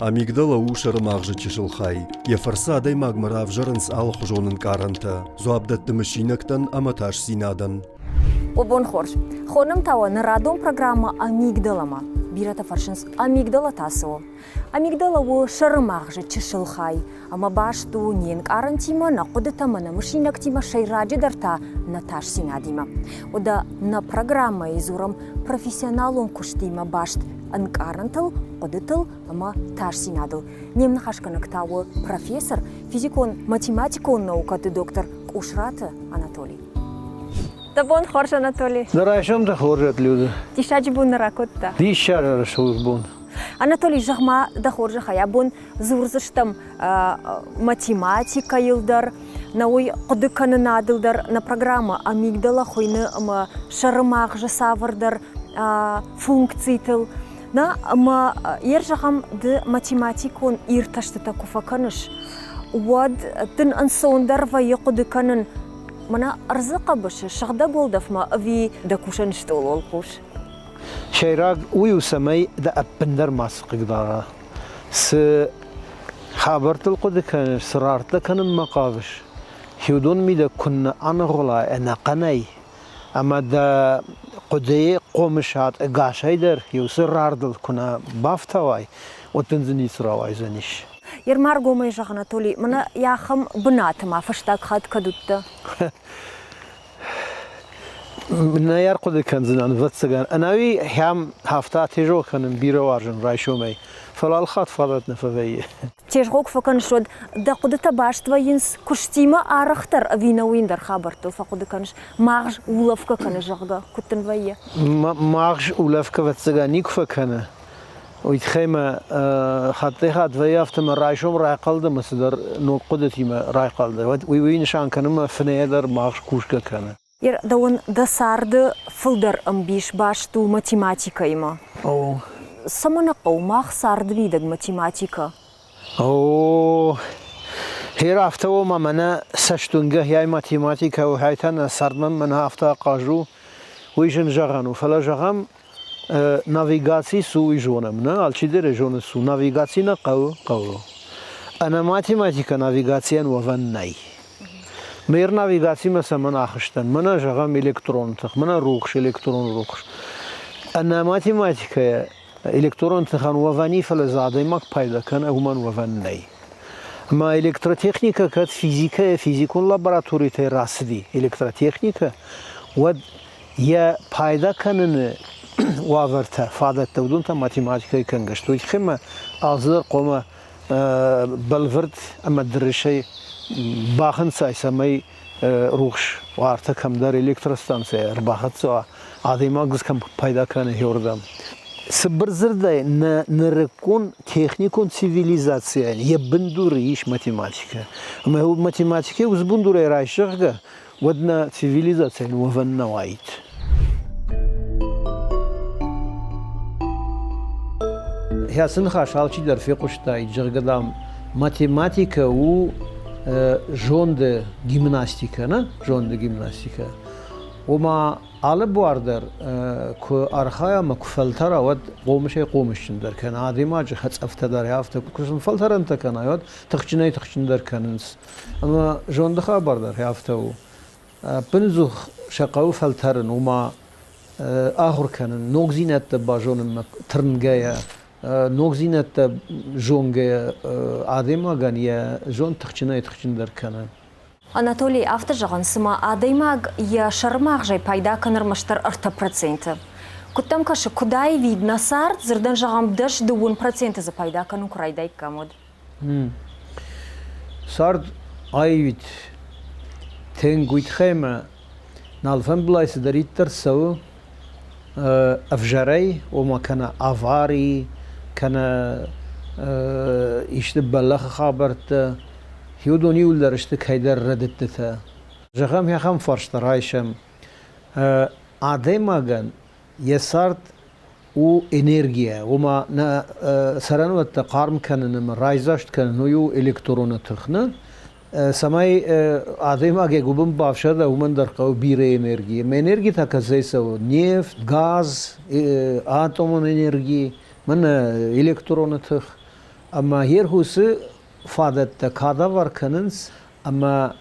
Амигдала у сӕрымагъзы чысыл хай. Йӕ фӕрцы адӕймагмӕ равзӕрынц алыхуызон ӕнкъарӕнтӕ, дзуапп дӕтты мысинӕгтӕн ӕмӕ тасдзинадӕн. О бон хорз! Хонӕм та уӕ нӕ радон программӕ Амигдала-мӕ. Бирӕтӕ фӕрсынц, амигдала та цы у? Амигдала у сӕрымагъзы чысыл хай ӕмӕ баст у не нкъарӕнтимӕ, нӕ хъуыдытӕ ӕмӕ нӕ мысинӕгтимӕ, сӕйраджыдӕр та нӕ тасдзинадимӕ. Уӕдӕ нӕ программӕйы дзурӕм профессионалон куыстимӕ баст ӕнкъарӕнтыл, хъуыдытыл ӕмӕ тасдзинадыл. Не мныхасгӕнӕг та у профессор, физикон-математикон наукӕты доктор Къусраты Анатолий. Дӕ бон хорз, Анатолий. Дӕ райсом дӕ хорз, Люда. Диссаджы бон нӕ ракодта. Диссаджы рӕсугъд бон. Анатолий, зӕгъ-ма, дӕ хорзӕхӕй, абон дзурдзыстӕм математикӕйыл дӕр, нӕ уый хъуыдыкӕнынадыл дӕр, нӕ программӕ амигдала хуыйны ӕмӕ сӕрымагъзы цавӕрдӕр функцитыл. Нӕ, ӕмӕ йе зӕгъӕм, ды математикон иртӕстытӕ куы фӕкӕныс, уӕд дын ӕнцондӕр вӕййы хъуыды кӕнын, мӕнӕ ӕрдзы хъӕбысы сыгъдӕг уӕлдӕфмӕ ӕви дӕ кусӕн стъолы уӕлхъус? Сӕйраг уый у, цӕмӕй дӕ ӕппындӕр мацы хъыгдара. Цы хабӕрттыл хъуыды кӕныс, цы рардтӕ кӕнынмӕ хъавыс, уыдон мидӕг куыннӕ аныгъуылай ӕнӕхъӕнӕй, ӕмӕ дӕ хъуыдыйы хъомысад ӕгасӕй дӕр иу цы рардыл куы нӕ бафтауай, уӕд дын дзы ницы рауайдзӕнис. Ермаргомӕй зӕгъ, Анатолий, мӕнӕ ахӕм бынаты ма фӕстаг хатт кӕд уыдтӕ? Нӕ ӕрхъуыды кӕндзынӕн, ӕвӕццӕгӕн. Ӕнӕуи хӕм афтӕ тезгъо кӕнын бирӕ уарзын райсомӕй, фӕлӕ алхатт фадат нӕ фӕвӕййы. Тезгъо куы фӕкӕныс, уӕд дӕ хъуыдытӕ баст вӕййынц куыстимӕ арӕхдӕр ӕви нӕуый ӕндӕр хабӕрттыл фӕхъуыды кӕныс? Магъз улӕфгӕ кӕны, зӕгъгӕ, куыд дын вӕййы? Магъз улӕфгӕ, ӕвӕццӕгӕн, никуы фӕкӕны. Уый тыххӕй мӕ хаттӕй-хатт вӕййы афтӕ мӕ райсом райхъал дӕн ӕмӕ цыдӕр ног хъуыдытимӕ райхъал дӕн. Уӕд уый нысан кӕны мӕ фынӕйӕ дӕр магъз кусгӕ кӕны. Дӕуӕн дӕ царды фылдӕр ӕмбис баст у математикӕимӕ. О. Цӕмӕн хъӕуы мах царды мидӕг математикӕ? О, хер афтӕ у ӕмӕ мӕнӕ цӕстуынгӕ хиай математикӕ у, хай та нӕ цардмӕ мӕнӕ афтӕ ахъаз у, уый зын зӕгъӕн у. Фӕлӕ зӕгъӕм, навигаци цы у, уый зонӕм, нӕ? Алчидӕр ӕй зоны, цы у. Навигаци нӕ хъӕуы? Хъӕуы. Ӕнӕ математикӕ навигацийӕн уӕвӕн нӕй. Мэр навигацимӕ цӕмӕн ахызтӕн? Мӕнӕ, зӕгъӕм, электрон тых, мӕнӕ рухс, электрон рухс. Ӕнӕ математикӕйӕ электрон тыхӕн уӕвӕн и, фӕлӕ дзы адӕймаг пайда кӕны, уымӕн уӕвӕн нӕй. Ӕмӕ электротехникӕ кӕд физикӕйӕ, физикон лабораторитӕй рацыди электротехникӕ, уӕд йӕ пайда кӕныны уавӕртӕ, фадӕттӕ, уыдон та математикӕйы кӕнгӕ сты. Уый тыххӕй ма алцыдӕр хъуамӕ бӕлвырд ӕмӕ дырысӕй бахынцай, цӕмӕй рухс уартӕ кӕмдӕр электростанцӕйӕ ӕрбахӕццӕ уа, адӕймаг дзы кӕм пайда кӕны хеуырдӕм. Цыбыр дзырдӕй, нӕ нырыккон техникон цивилизацийӕн йӕ бындуры ис математикӕ. Ӕмӕ математикӕ уыцы бындурӕй райсӕгъгӕ, уӕд нӕ цивилизацийӕн уӕвӕн нӕ уаид. Ацы ныхас алчидӕр фехъуыстаид, зӕгъгӕ, дам, математикӕ у зонды гимнастикӕ, нӕ? Зонды гимнастикӕ. Ома алы буар дӕр куы архайа ӕмӕ куы фӕлтӕра, уӕд хъомысӕй хъомысджындӕр кӕны. Адӕймаджы хӕцъӕфтӕ дӕр афтӕ куы сын фӕлтӕрӕнтӕ кӕна, уӕд тыхджынӕй-тыхджындӕр кӕнынц. Ӕмӕ зонды хабар дӕр афтӕ у. Ӕппынӕдзух сӕ хъӕуы фӕлтӕрын, ома ахуыр кӕнын, ногдзинӕдтӕ базонынмӕ тырнгӕйӕ, ногдзинӕдтӕ зонгӕйӕ адӕймагӕн йӕ зонд тыхджынӕй-тыхджындӕр кӕны. Анатолий, афтӕ зӕгъын, цыма адӕймаг йӕ сӕрымагъзӕй пайда кӕны ӕрмӕстдӕр 3%. Куыд дӕм кӕсы, куыд аивид нӕ цард, дзырдӕн зӕгъӕм, 10-20% дзы пайда кӕнын куы райдаиккам, уӕд? Цард аивид тынг уый тыххӕй ӕмӕ нӕ алфӕмбылай цыдӕриддӕр цӕуы ӕвзӕрӕй, ома кӕнӕ авари, кӕнӕ исты бӕллӕхы хабӕрттӕ, уыдон иууылдӕр сты кӕйдӕр рӕдыдтытӕ. Зӕгъӕм, ахӕм фарста райсӕм. Адӕймагӕн йӕ цард у энергия, ома нӕ цӕрӕнуӕттӕ хъарм кӕнын ӕмӕ райдзаст кӕнын, уый у электроны тых, нӕ? Цӕмӕй адӕймаг йӕ гуыбын бафсада, уымӕн дӕр хъӕуы бирӕ энерги. Ӕмӕ энерги та кӕцӕй цӕуы? Нефть, газ, атомон энерги, мӕнӕ электроны тых. Ӕмӕ гъер уыцы фадӕттӕ кадавар кӕнынц ӕмӕ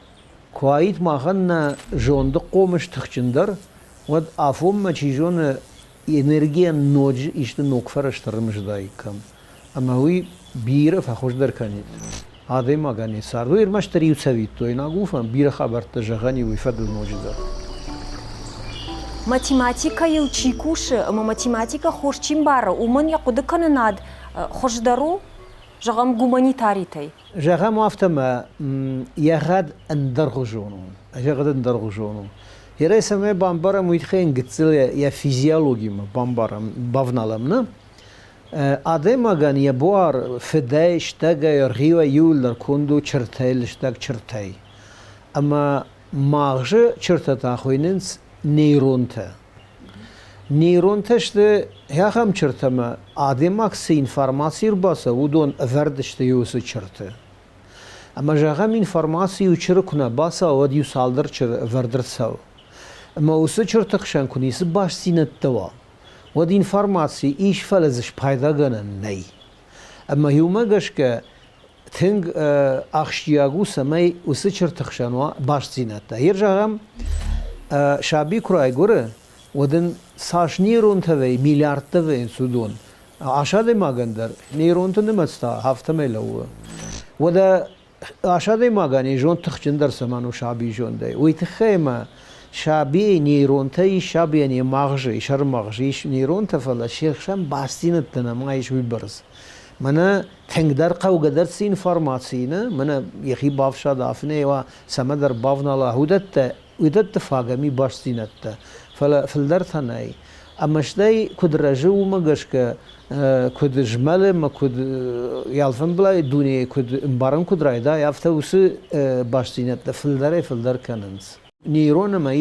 куы уаид махӕн нӕ зонды хъомыс тыхджындӕр, уӕд афонмӕ, чи зоны, энергийӕн ноджы исты ног фӕрӕзтӕ рымысыдаиккам. Ӕмӕ уый бирӕ фӕхуыздӕр кӕнид адӕймагӕн йӕ цард. Уый ӕрмӕстдӕр иу цӕвиттойнаг у, фӕлӕ бирӕ хабӕрттӕ зӕгъӕн и уый фӕдыл ноджыдӕр. Математикӕйыл чи кусы ӕмӕ математикӕ хорз чи мбары, уымӕн йӕ хъуыдыкӕнынад хуыздӕр у, зӕгъӕм, гуманитаритӕй? Зӕгъӕм, афтӕ мӕ йӕ гъӕд ӕндӕргъуызон у. Йӕ гъӕд ӕндӕргъуызон у. Ерӕй цӕмӕй бамбарӕм, уый тыххӕй йын гыццыл йӕ физиологимӕ бамбарӕм, бавналӕм, нӕ? Адӕймагӕн йӕ буар фыдӕй, стӕгӕй, ӕргъиуӕй иууылдӕр конд у чыртӕй, лыстӕг чыртӕй. Ӕмӕ магъзы чыртӕ та хуыйнынц нейронтӕ. Нейронтӕ сты ахӕм чыртӕ ӕмӕ адӕймаг цы информаци ӕрбацӕуы, уыдон ӕвӕрд сты уыцы чырты. Ӕмӕ зӕгъӕм, информаци иу чыры куы нӕ бацӕуа, уӕд иу цалдӕр чыры ӕвӕрд ӕрцӕуы. Ӕмӕ уыцы чырты хсӕн куы ницы бастдзинӕдтӕ уа, уӕд информаци ис, фӕлӕ дзы спайдагӕнӕн нӕй. Ӕмӕ иумӕ гӕсгӕ тынг ахсджиаг у, цӕмӕй уыцы чырты хсӕн уа бастдзинӕдтӕ. Йе зӕгъӕм, саби куы райгуыры, уӕд ын цас нейронтӕ вӕййы, миллиардтӕ вӕййынц уыдон. Ас адӕймагӕн дӕр нейронты нымӕц та афтӕмӕй лӕууы. Уӕдӕ ас адӕймагӕн йӕ зонд тыхджындӕр цӕмӕн у сабийы зондӕй? Уый тыххӕй ӕмӕ сабийы нейронтӕ ис, сабийӕн йӕ магъзы, йӕ сӕрымагъзы ис нейронтӕ, фӕлӕ се хсӕн бастдзинӕдтӕ нӕма ис уыйбӕрц. Мӕнӕ тынгдӕр хъӕугӕдӕр цы информаци нӕ, мӕнӕ йӕхи бафсада, афынӕй уа, цӕмӕдӕр бавнала, уыдӕтты фаг ӕм и бастдзинӕдтӕ, фӕлӕ фылдӕртӕ нӕй. Ӕмӕ стӕй куыд рӕзы, уымӕ гӕсгӕ куыд змӕлы ӕмӕ куыд йӕ алфӕмблай дунейы куыд ӕмбарын куыд райдайы, афтӕ уыцы бастдзинӕдтӕ фылдӕрӕй-фылдӕр кӕнынц. Нейрон ӕмӕ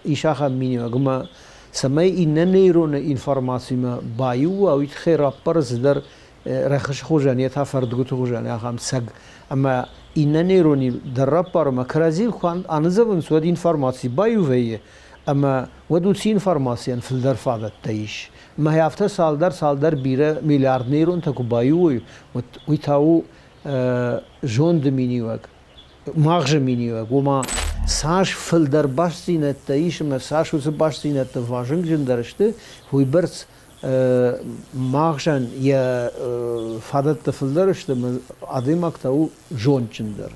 ис ахӕм миниуӕг, ӕмӕ цӕмӕй иннӕ нейроны информацимӕ баиу уа, уый тыххӕй раппары цыдӕр рӕхысы хуызӕн, йе та фӕрдгуыты хуызӕн ахӕм цӕг. Ӕмӕ иннӕ нейрони дӕр раппары ӕмӕ кӕрӕдзийыл куы аныдзӕвынц, уӕд информаци баиу вӕййы, ӕмӕ уӕд уыцы информацийӕн фылдӕр фадӕттӕ ис. Ӕмӕ афтӕ цалдӕр-цалдӕр бирӕ миллиард нейронтӕ куы баиу уой, уӕд уый та у зонды миниуӕг, магъзы миниуӕг, ома цас фылдӕр бастдзинӕдтӕ ис ӕмӕ цас уыцы бастдзинӕдтӕ вазыгджындӕр сты, уыйбӕрц магъзӕн йӕ фадӕттӕ фылдӕр сты ӕмӕ адӕймаг та у зондджындӕр.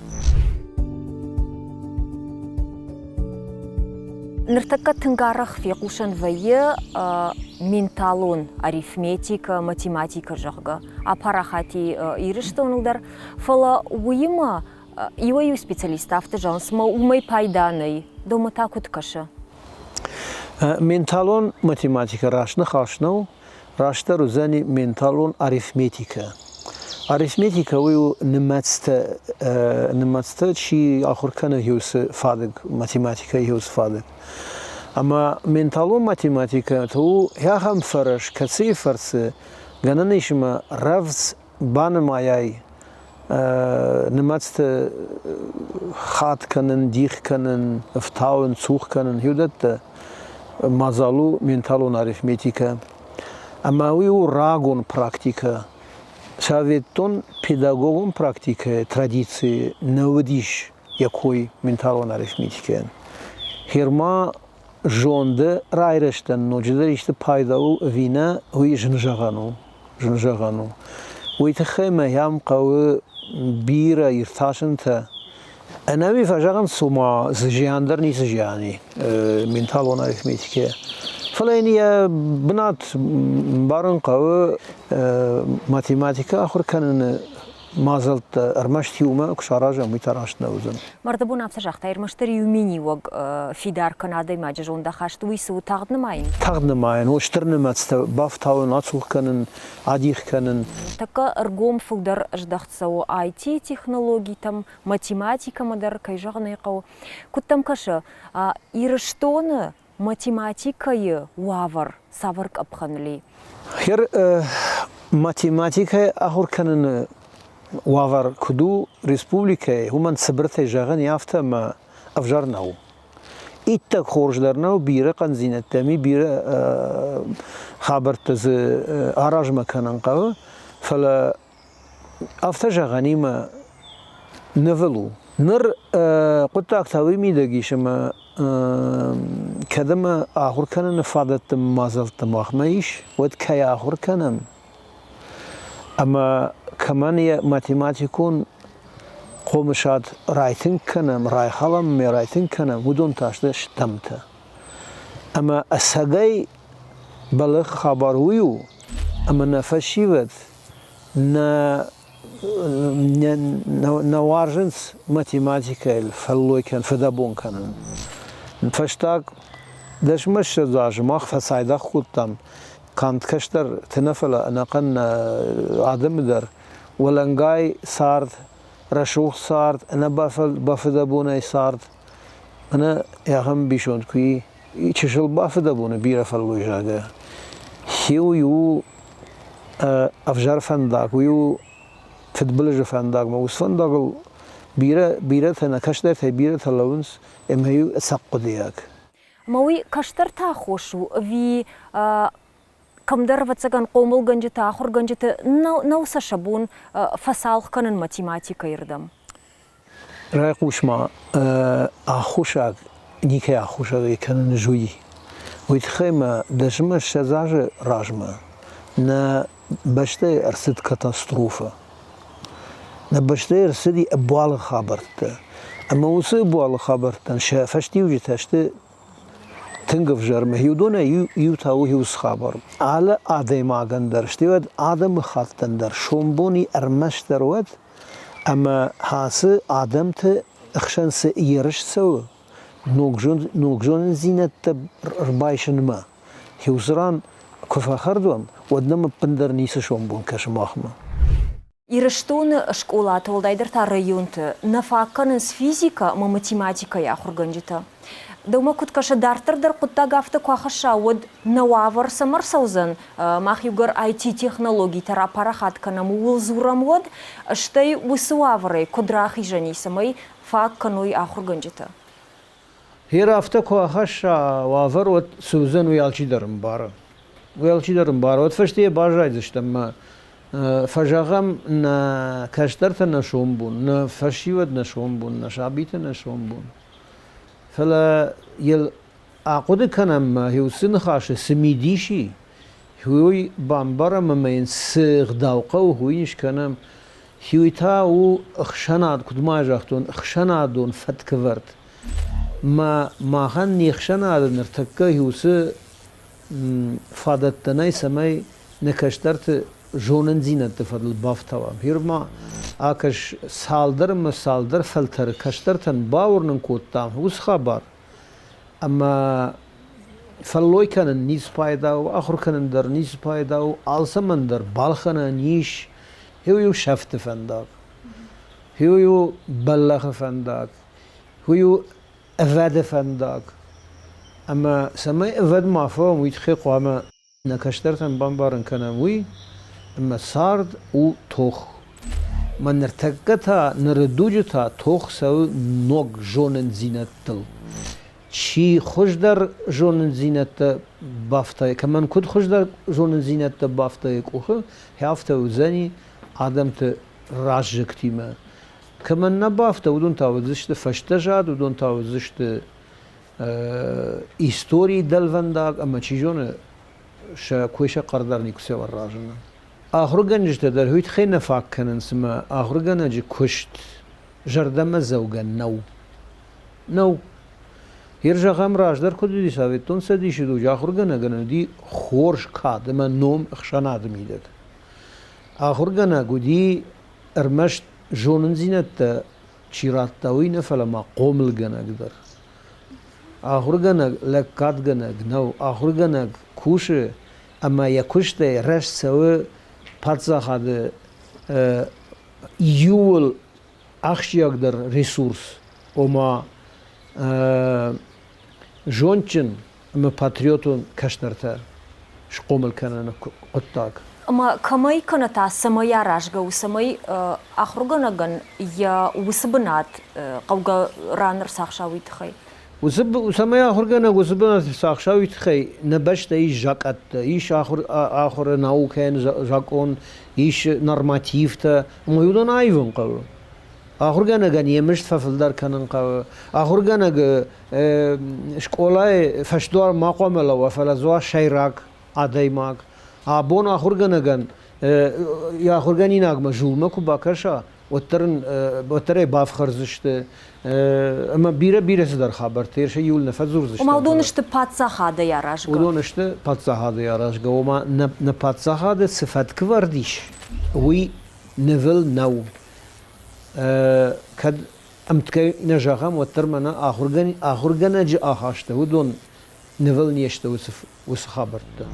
Ныртӕккӕ тынг арӕх фехъусӕн вӕййы менталон арифметикӕ, математикӕ, зӕгъгӕ, апарахати Ирыстоныл дӕр. Фӕлӕ уыимӕ иуӕй-иу специалисттӕ афтӕ зӕгъынц, ӕмӕ уымӕй пайда нӕй. Дӕумӕ та куыд кӕсы? Менталон математикӕ раст ныхас нӕу, растдӕр уыдзӕни менталон арифметикӕ. Арифметикӕ уый у нымӕцтӕ, нымӕцтӕ чи ахуыр кӕны уыцы фадыг, математикӕйы уыцы фадыг. Ӕмӕ менталон математикӕ та у ахӕм фӕрӕз, кӕцыйы фӕрцы гӕнӕн ис ӕмӕ рӕвдз банымайай нымӕцты хатт кӕнын, дих кӕнын, ӕфтауын, цух кӕнын, уыдӕттӕ мадзал у менталон арифметикӕ. Ӕмӕ уый у рагон практикӕ. Советон педагогон практикӕйы традици нӕ уыдис йӕ кой менталон арифметикӕйӕн. Гъер ма зонды райрӕзтӕн ноджыдӕр исты пайда у ӕви нӕ, уый зын зӕгъӕн у. Зын зӕгъӕн у. Уый тыххӕй мӕ йӕм хъӕуы бирӕ иртасынтӕ. Ӕнӕуи фӕзӕгъынц, цума дзы зиан дӕр ницы зиан и менталон арифметикӕйӕ. Фӕлӕ йын йӕ бынат мбарын хъӕуы математикӕ ахуыр кӕныны мадзӕлттӕ ӕрмӕст иумӕ куы саразӕм, уый та раст нӕ уыдзӕн. Мӕрдыбон афтӕ загъта, ӕрмӕстдӕр иу миниуӕг фидар кӕны адӕймаджы зондахаст, уый цы у, тагъд нымайын? Тагъд нымайын, у стыр нымӕцтӕ бафтауын, ацух кӕнын, адих кӕнын. Тӕккӕ ӕргом фылдӕр здӕхт цӕуы IT-технологитӕм, математикӕмӕ дӕр, кӕй зӕгъын ӕй хъӕуы. Куыд дӕм кӕсы, Ирыстоны математикӕйы уавӕр цавӕр къӕпхӕныл и? Хер математикӕйы ахуыр кӕныны уавӕр куыд у республикӕйы, уымӕн цыбыртӕй зӕгъӕн и афтӕ, ӕмӕ ӕвзӕр нӕу. Иттӕг хорз дӕр нӕу, бирӕ хъӕндзинӕдтӕ ми, бирӕ хабӕрттӕ дзы аразмӕ кӕнын хъӕуы, фӕлӕ. Афтӕ зӕгъӕнимӕ нывыл у. Ныр хъуыддаг та уый мидӕг ис, ӕмӕ кӕд ӕмӕ ахуыр кӕныны фадӕтты мадзӕлттӕ махмӕ ис, уӕд кӕй ахуыр кӕнӕм, ӕмӕ кӕмӕн йӕ математикон хъомысад райтынг кӕнӕм, райхалӕм ӕмӕ райтынг кӕнӕм, уыдон та сты стӕмтӕ. Ӕмӕ ӕцӕгӕй бӕллӕхы хабар уый у, ӕмӕ нӕ фӕсивӕд нӕ нӕ уарзынц математикӕйыл фӕллой кӕнын, фыдӕбон кӕнын. Фӕстаг 10-20 азы мах фӕцайдагъ кодтам канд кӕстӕрты нӕ, фӕлӕ ӕнӕхъӕн адӕмы дӕр уӕлӕнгай цард, рӕсугъд цард, ӕнӕ бафыдӕбонӕй цард. Ӕнӕ ахӕм ӕмбисонд куы и, чысыл бафыдӕбоны бирӕ фӕллойзагӕ. Хиуый у ӕвзӕр фӕндаг, уый у фыдбылызы фӕндагмӕ. Уыцы фӕндагыл бирӕ, бирӕтӕ нӕ кӕстӕртӕй бирӕтӕ лӕууынц ӕмӕ иу ӕцӕг хъуыдыйаг. Ӕмӕ уый кӕстӕрты аххос у ӕви кӕмдӕр, ӕвӕццӕгӕн, хъомылгӕнджытӕ, ахуыргӕнджыты нӕу сӕ сӕ бон фӕцалх кӕнын математикӕйы рдӕм? Райхъус-ма, аххосаг никӕй аххосагӕй кӕнын зуй. Уый тыххӕй мӕ дӕсмӕ 20 азы размӕ нӕ бӕстӕйы ӕрцыд катастрофӕ. Нӕ бӕстӕйы ӕрцыди ӕбуалгъ хабӕрттӕ. Ӕмӕ уыцы ӕбуалгъ хабӕрттӕн сӕ фӕстиуджытӕ сты тынг ӕвзӕр. Уыдонӕй иу та у иу хабар. Алы адӕймагӕн дӕр, стӕй уӕд адӕмыхаттӕн дӕр сомбони ӕрмӕстдӕр уӕд, ӕмӕ ацы адӕмты хсӕн цы ерыс цӕуы, ног зонындзинӕдтӕ ӕрбайсынмӕ, иу ран куы фӕхӕрд уӕм, уӕд нӕм ӕппындӕр ницы сомбон кӕсы махмӕ. Ирыстоны скъолаты, уӕлдайдӕр та районты, нӕ фаг кӕнынц физикӕ ӕмӕ математикӕйы ахуыргӕнджытӕ. Дӕумӕ куыд кӕсы, дарддӕр дӕр хъуыддаг афтӕ куы ахӕсса, уӕд нӕ уавӕр цӕмӕ ӕрцӕудзӕн? Мах иугӕр IT-технологитӕ рапарахат кӕнӕм, ууыл дзурӕм, уӕд стӕй уыцы уавӕрӕй куыд рахизӕн и, цӕмӕй фаг кӕной ахуыргӕнджытӕ? Гъер афтӕ куы ахӕсса уавӕр, уӕд цы уыдзӕн, уый алчидӕр ӕмбары. Уый алчидӕр ӕмбары. Уӕд фӕстейӕ баззайдзыстӕм мӕ фӕзӕгъӕм нӕ кӕстӕртӕ нӕ сомбон, нӕ фӕсивӕд нӕ сомбон, нӕ сабитӕ нӕ сомбон. Фӕлӕ йыл ахъуыды кӕнӕм ӕмӕ уыцы ныхасы цы мидис и, уый бамбарӕм ӕмӕ йын цы гъдау хъӕуы, уый йын скӕнӕм. Уый та у ӕхсӕнад, куыд ма загътон, ӕхсӕнадон фӕткӕвӕрд. Мӕ махӕн не хсӕнады ныртӕккӕ уыцы фадӕттӕ нӕй, цӕмӕй нӕ кӕстӕрты зонындзинӕдты фӕдыл бафтауӕм. Ныр ма акӕс цалдӕр ӕмӕ цалдӕр фӕлтӕры кӕстӕртӕн бауырнын кодтам уыцы хабар, ӕмӕ фӕллой кӕнын ницы пайда у, ахуыр кӕнын дӕр ницы пайда у, алцӕмӕн дӕр балхӕнӕн ис, уый у сӕфты фӕндаг, уый у бӕллӕхы фӕндаг, уый у ӕвӕды фӕндаг. Ӕмӕ цӕмӕй ӕвӕд ма фӕуӕм, уый тыххӕй хъуамӕ нӕ кӕстӕртӕн бамбарын кӕнӕм уый, ӕмӕ цард у тох. Мӕ ныртӕккӕ та, ныры дуджы та тох цӕуы ног зонындзинӕдтыл. Чи хуыздӕр зонындзинӕдтӕ бафтайы, кӕмӕн куыд хуыздӕр зонындзинӕдтӕ бафтайы къухы, афтӕ уыдзӕни адӕмты раззӕгтимӕ. Кӕмӕн нӕ бафта, уыдон та уыдзысты фӕстӕзад, уыдон та уыдзысты историйы дӕлвӕндаг ӕмӕ чи зоны, сӕ кой сӕ хъӕр дӕр никуыцӕуыл разына. Ахуыргӕнджытӕ дӕр уый тыххӕй нӕ фаг кӕнынц, ӕмӕ ахуыргӕнӕджы куыст зӕрдӕмӕдзӕугӕ нӕу. Нӕу. Ир зӕгъӕм, раздӕр куыд уыди Советон Цӕдисы дуджы, ахуыргӕнӕгӕн уыди хорз кад ӕмӕ ном ӕхсӕнады мидӕг. Ахуыргӕнӕг уыди ӕрмӕст зонындзинӕдтӕ чи радта, уый нӕ, фӕлӕ ма хъомылгӕнӕг дӕр. Ахуыргӕнӕг лӕггадгӕнӕг нӕу, ахуыргӕнӕг кусы ӕмӕ йӕ куыстӕй рӕзт цӕуы паддзахады иууыл ахсджиагдӕр ресурс, ома зондджын ӕмӕ патриотон кӕстӕртӕ схъомыл кӕныны хъуыддаг. Ӕмӕ кӕмӕй кӕнӕ та цӕмӕй аразгӕ у, цӕмӕй ахуыргӕнӕгӕн йӕ уыцы бынат хъӕугӕ ран ӕрцахса, уый тыххӕй? Уыцы цӕмӕй ахуыргӕнӕг уыцы бынаты цахса, уый тыххӕй нӕ бӕстӕ ис закъӕттӕ, ис ахуыры наукӕйӕн закъон, ис нормативтӕ, ӕмӕ уыдон аивын хъӕуы. Ахуыргӕнӕгӕн йӕ мызд фӕфылдӕр кӕнын хъӕуы. Ахуыргӕнӕг скъолайы фӕсдуар ма хъуамӕ лӕууа, фӕлӕ дзы уа сӕйраг адӕймаг. Абон ахуыргӕнӕгӕн йӕ ахуыргӕнинагмӕ зулмӕ куы бакӕса, уӕддӕр ын уӕддӕр ӕй бафхӕрдзысты ӕмӕ бирӕ-бирӕ цыдӕр хабӕрттӕ сӕ иуыл нӕ фӕдзурдзысты. Ома уыдон сты паддзахадӕй аразгӕ. Уыдон сты паддзахадӕй аразгӕ, ома нӕ паддзахады цы фӕтквӕрд ис, уый нывыл нӕу. Кӕд ӕмткӕй нӕ зӕгъӕм, уӕддӕр мӕнӕ ахуыргӕнӕджы ахасты уыдон нывыл не сты уыцы хабӕрттӕ.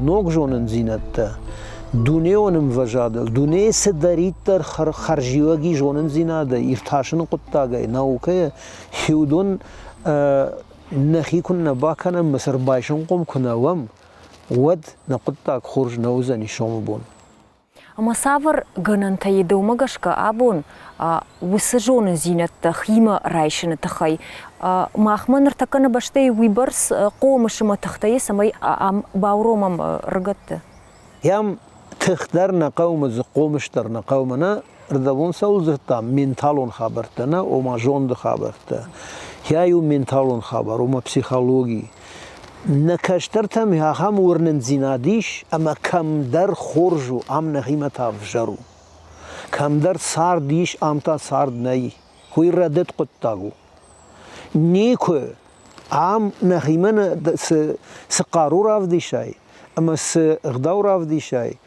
Ног зонындзинӕдтӕ дунеон ӕмвӕзадыл, дунейы цыдӕриддӕр хӕрзиуӕги зонындзинадӕй, иртасыны хъуыддагӕй, наукӕйы, уыдон нӕхи куы нӕ бакӕнӕм ӕмӕ сӕ ӕрбайсынхъом куы нӕ уӕм, уӕд нӕ хъуыддаг хорз нӕ уыдзӕни сомы бон. Ӕмӕ цавӕр гӕнӕнтӕ и дӕумӕ гӕсгӕ абон уыцы зонындзинӕдтӕ химӕ райсыны тыххӕй? Махмӕ ныртӕккӕ нӕ бӕстӕйы уыйбӕрц хъомыс ӕмӕ тыхтӕ и, цӕмӕй ам бауромӕм рыгӕтты? Йӕм тых дӕр нӕ хъӕуы ӕмӕ дзы хъомыс дӕр нӕ хъӕуы. Мӕнӕ рдӕбон цӕуыл дзырдтам, менталон хабӕрттӕ нӕ, ома зонды хабӕрттӕ. Йӕ иу менталон хабар, ома психологи. Нӕ кӕстӕртӕм ахӕм уырнындзинад ис, ӕмӕ кӕмдӕр хорз у, ам нӕхимӕ та ӕвзӕр у. Кӕмдӕр цард ис, ам та цард нӕй. Уый рӕдыд хъуыддаг у. Никуы ам нӕхимӕ цы, цы хъару равдисай ӕмӕ цы ӕгъдау равдисай,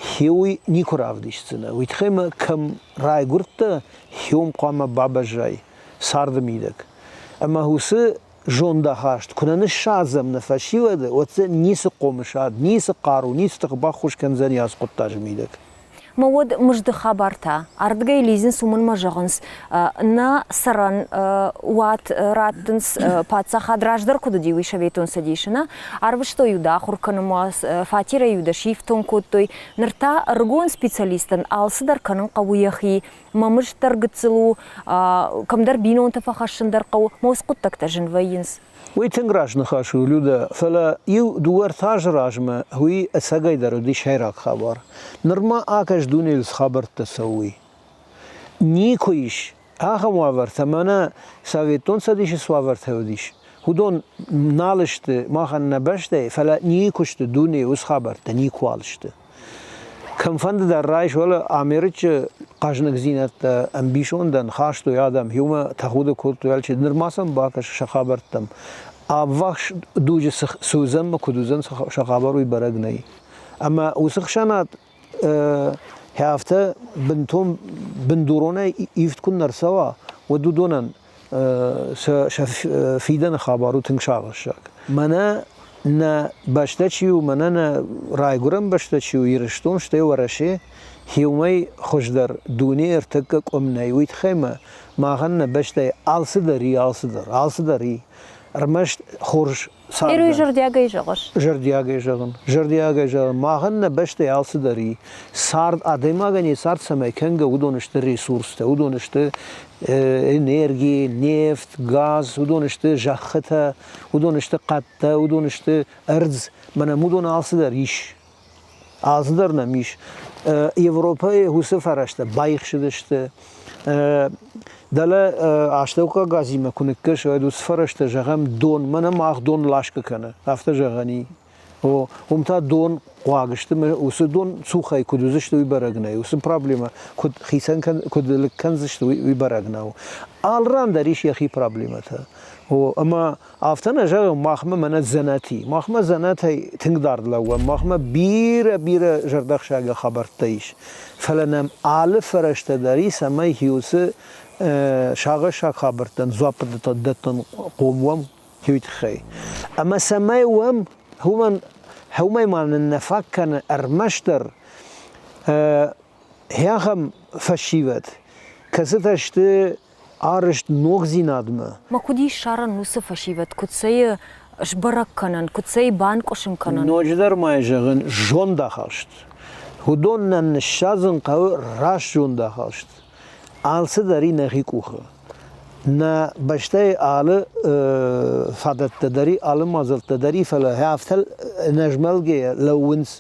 хеуый никуы равдисдзынӕ. Уый тыххӕй мӕ кӕм райгуырдтӕ, хеуым хъуамӕ бабӕззай царды мидӕг. Ӕмӕ уыцы зондахаст куы нӕ ныссадзӕм нӕ фӕсивӕды, уӕд дзы ницы хъомысад, ницы хъару, ницы тых баххуыс кӕндзӕни ацы хъуыддаджы мидӕг. Мӕ уӕд мызды хабар та ардыгӕй лидзынц, уымӕн мӕ зӕгъынц, нӕ цӕрӕн уат раттынц паддзахад раздӕр куыд уыди, уый Советон Цӕдисы нӕ арвыстой-иу дӕ ахуыр кӕнынмӕ, фатерӕй-иу дӕ сифтонг кодтой. Ныр та ӕрыгон специалистӕн алцыдӕр кӕнын хъӕуы йӕхи. Мӕ мызд дӕр гыццыл у, кӕмдӕр бинонтӕ фӕхӕссын дӕр хъӕуы, мӕ уыцы хъуыддӕгтӕ зын вӕййынц. Уый тынг раст ныхас у, Людӕ, фӕлӕ иу дыууӕ-ӕртӕ азы размӕ уый ӕцӕгӕйдӕр уыди сӕйраг хабар. Нырма акӕс дунейыл цы хабӕрттӕ цӕуы, уый. Никуы ис ахӕм уавӕртӕ, мӕнӕ Советон Цӕдисы цы уавӕртӕ уыдис, уыдон нал сты махӕн нӕ бӕстӕйы, фӕлӕ никуы сты дунейы уыцы хабӕрттӕ никуал сты. Кӕмфӕнды дӕр райс, уӕлӕ Америчы хъӕзныгдзинӕдтӕ ӕмбисондӕн хастой адӕм, иумӕ тӕхуды кодтой алчи. Ныр ма сӕм бакӕс сӕ хабӕрттӕм. Ӕввахс дуджы цы уыдзӕн ӕмӕ куыд уыдзӕн сӕ хабар, уый бӕрӕг нӕй. Ӕмӕ уыцы хсӕнад афтӕ бынтон бындуронӕй ивд куы нӕ рцӕуа, уӕд уыдонӕн сӕ фидӕны хабар у тынг сагъӕссаг. Мӕнӕ нӕ бӕстӕ чи у, мӕнӕ нӕ райгуырӕн бӕстӕ чи у, Ирыстон, стӕй Уӕрӕсе, уымӕй хуыздӕр дуне ӕртӕккӕ къуым нӕй. Уый тыххӕй мӕ махӕн нӕ бӕстӕйы алцыдӕр и, алцыдӕр, алцыдӕр и. Ӕрмӕст хорз Цардӕн. Зӕрдиагӕй зӕгъыс? Зӕрдиагӕй зӕгъын. Зӕрдиагӕй зӕгъын. Махӕн нӕ бӕстӕйы алцыдӕр и. Цард, адӕймагӕн йӕ цард цӕмӕй кӕнгӕ, уыдон сты ресурстӕ, уыдон сты энерги, нефть, газ, уыдон сты зӕххытӕ, уыдон сты хъӕдтӕ, уыдон сты ӕрдз. Мӕнӕ уыдон алцыдӕр ис. Алцыдӕр нӕм ис. Европӕйы уыцы фӕрӕзтӕ баихсыдысты. Дӕлӕ астӕуккаг Азимӕ куы ныккӕсы, уӕд уыцы фӕрӕзтӕ, зӕгъӕм, дон, мӕнӕ мах дон ласгӕ кӕны, афтӕ зӕгъӕн и. О, уым та дон хъуаг сты, уыцы дон цухӕй куыд уыдзысты, уый бӕрӕг нӕй. Уыцы проблемӕ куыд хицӕн куыд лыг кӕндзысты, уый бӕрӕг нӕу. Алы ран дӕр ис йӕхи проблемӕтӕ. О, ӕмӕ Афтӕ нӕ зӕгъӕм, махмӕ мӕнӕ дзӕнӕт и. Махмӕ дзӕнӕтӕй тынг дард лӕууӕм, махмӕ бирӕ-бирӕ зӕрдӕхсайгӕ хабӕрттӕ ис. Фӕлӕ нӕм алы фӕрӕзтӕ дӕр и, цӕмӕй уыцы сагъӕссаг хабӕрттӕн дзуапп дӕттын хъом уӕм, уый тыххӕй. Ӕмӕ цӕмӕй уӕм, уымӕн, уымӕй ма нын нӕ фаг кӕны ӕрмӕстдӕр ахӕм фӕсивӕд, кӕцытӕ сты арӕзт ногдзинадмӕ. Ма куыд ис ссарӕн уыцы фӕсивӕд, куыд сӕ сбӕрӕг кӕнӕн, куыд сӕ банкъуысын кӕнӕн? Ноджыдӕр ма зӕгъын, зондахаст. Уыдонӕн ныссадзын хъӕуы раст зондахаст. Алцыдӕр и нӕхи къухы. Нӕ бӕстӕйы алы фадӕттӕ дӕр и, алы мадзӕлттӕ дӕр и, фӕлӕ афтӕ ӕнӕзмӕлгӕйӕ лӕууынц.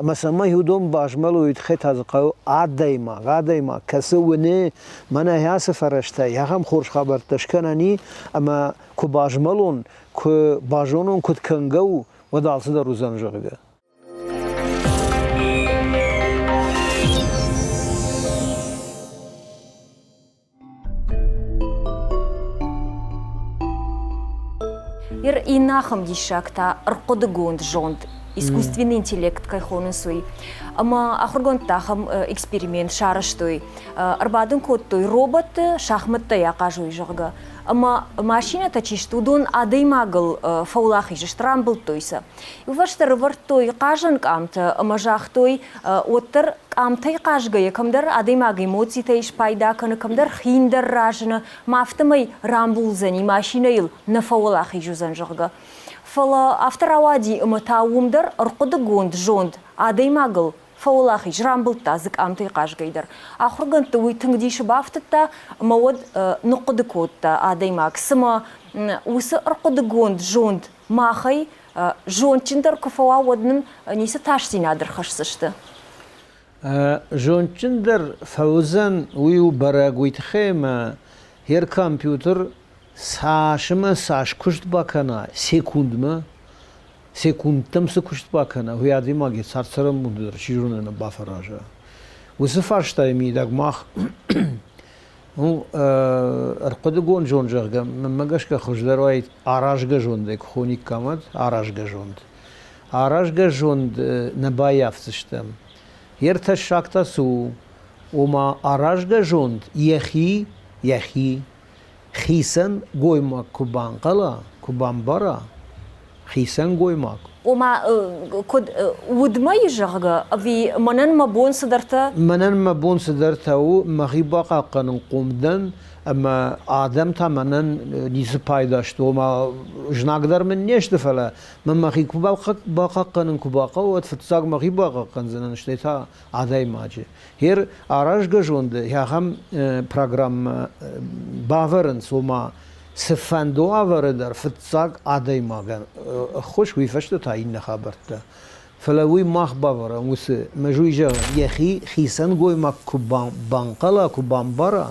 Ӕмӕ цӕмӕй уыдон базмӕлой, уый тыххӕй та дзы хъӕуы адӕймаг, адӕймаг, кӕцы уыны, мӕнӕ ацы фӕрӕзтӕй ахӕм хорз хабӕрттӕ скӕнӕн и, ӕмӕ куы базмӕлон, куы базонон, куыд кӕнгӕ у, уӕд алцыдӕр уыдзӕн, зӕгъгӕ. Ир иннӕ ахӕм диссаг та ӕрхъуыдыгонд зонд, искусственный интеллект кӕй хонынц, уый. Ӕмӕ ахуыргондтӕ ахӕм эксперимент сарӕзтой. Ӕрбадын кодтой роботты, шахмӕттӕй ахъазой, зӕгъгӕ. Ӕмӕ машинӕтӕ чи сты, уыдон адӕймагыл фӕуӕлахиз сты, рамбылдтой сӕ. Иувӕрсты ӕрӕвӕрдтой хъазӕн къамтӕ ӕмӕ загътой, уӕддӕр къамтӕй хъазгӕйӕ кӕмдӕр адӕймаг эмоцитӕй спайда кӕны, кӕмдӕр хиндӕр разыны, ма афтӕмӕй рамбулдзӕни, машинӕйыл нӕ фӕуӕлахиз уыдзӕн, зӕгъгӕ. Фӕлӕ афтӕ рауади, ӕмӕ та уым дӕр ӕрхъуыдыгонд зонд адӕймагыл фӕуӕлахиз, рамбылдта дзы къамтӕй хъазгӕй дӕр. Ахуыргӕндты уый тынг дисы бафтыдта ӕмӕ уӕд ныхъхъуыды кодта адӕймаг, цымӕ уыцы ӕрхъуыдыгонд зонд махӕй зондджындӕр куы фӕуа, уӕд нын ницы тасдзинад ӕрхӕсдзысты? Зондджындӕр фӕуыдзӕн, уый у бӕрӕг, уый тыххӕй ӕмӕ йе компьютер цас ӕмӕ цас куыст бакӕна секундмӕ, секундтӕм цы куыст бакӕна, уый адӕймаг йӕ цард-цӕрӕнбонты дӕр чи зоны нӕ бафӕраза. Уыцы фарстайы мидӕг мах Ну, ӕрхъуыдыгонд зонд, зӕгъгӕ, мӕнмӕ гӕсгӕ хуыздӕр уаид аразгӕ зондӕй куы хониккам, уӕд аразгӕ зонд. Аразгӕ зонд нӕ баййафдзыстӕм. Йе ртӕссаг та цы у? Ома аразгӕ зонд йӕхи, йӕхи хицӕн гоймаг куы банхъӕла, куы бамбара, хицӕн гоймаг. Ома, куыд удмӕ зӕгъгӕ, ӕви мӕнӕн мӕ бон цыдӕртӕ? Мӕнӕн мӕ бон цыдӕртӕ у, мӕхи бахъахъхъӕнын хъом дӕн, ӕмӕ адӕм та мӕнӕн ницы пайда сты. Ома, знаг дӕр мын не сты, фӕлӕ мӕ мӕхи куы бахъахъхъӕнын куы бахъӕуы, уӕд фыццаг мӕхи бахъахъхъӕндзынӕн, стӕй та адӕймаджы. Гъер аразгӕ зонды ахӕм программӕ бавӕрынц, ома цыфӕнды уавӕры дӕр фыццаг адӕймагӕн ӕххуыс, уый фӕстӕ та иннӕ хабӕрттӕ. Фӕлӕ уый мах бавӕрӕм уыцы, мӕ уый зӕгъын, йӕхи хицӕн гоймаг куы банхъӕла, куы бамбара,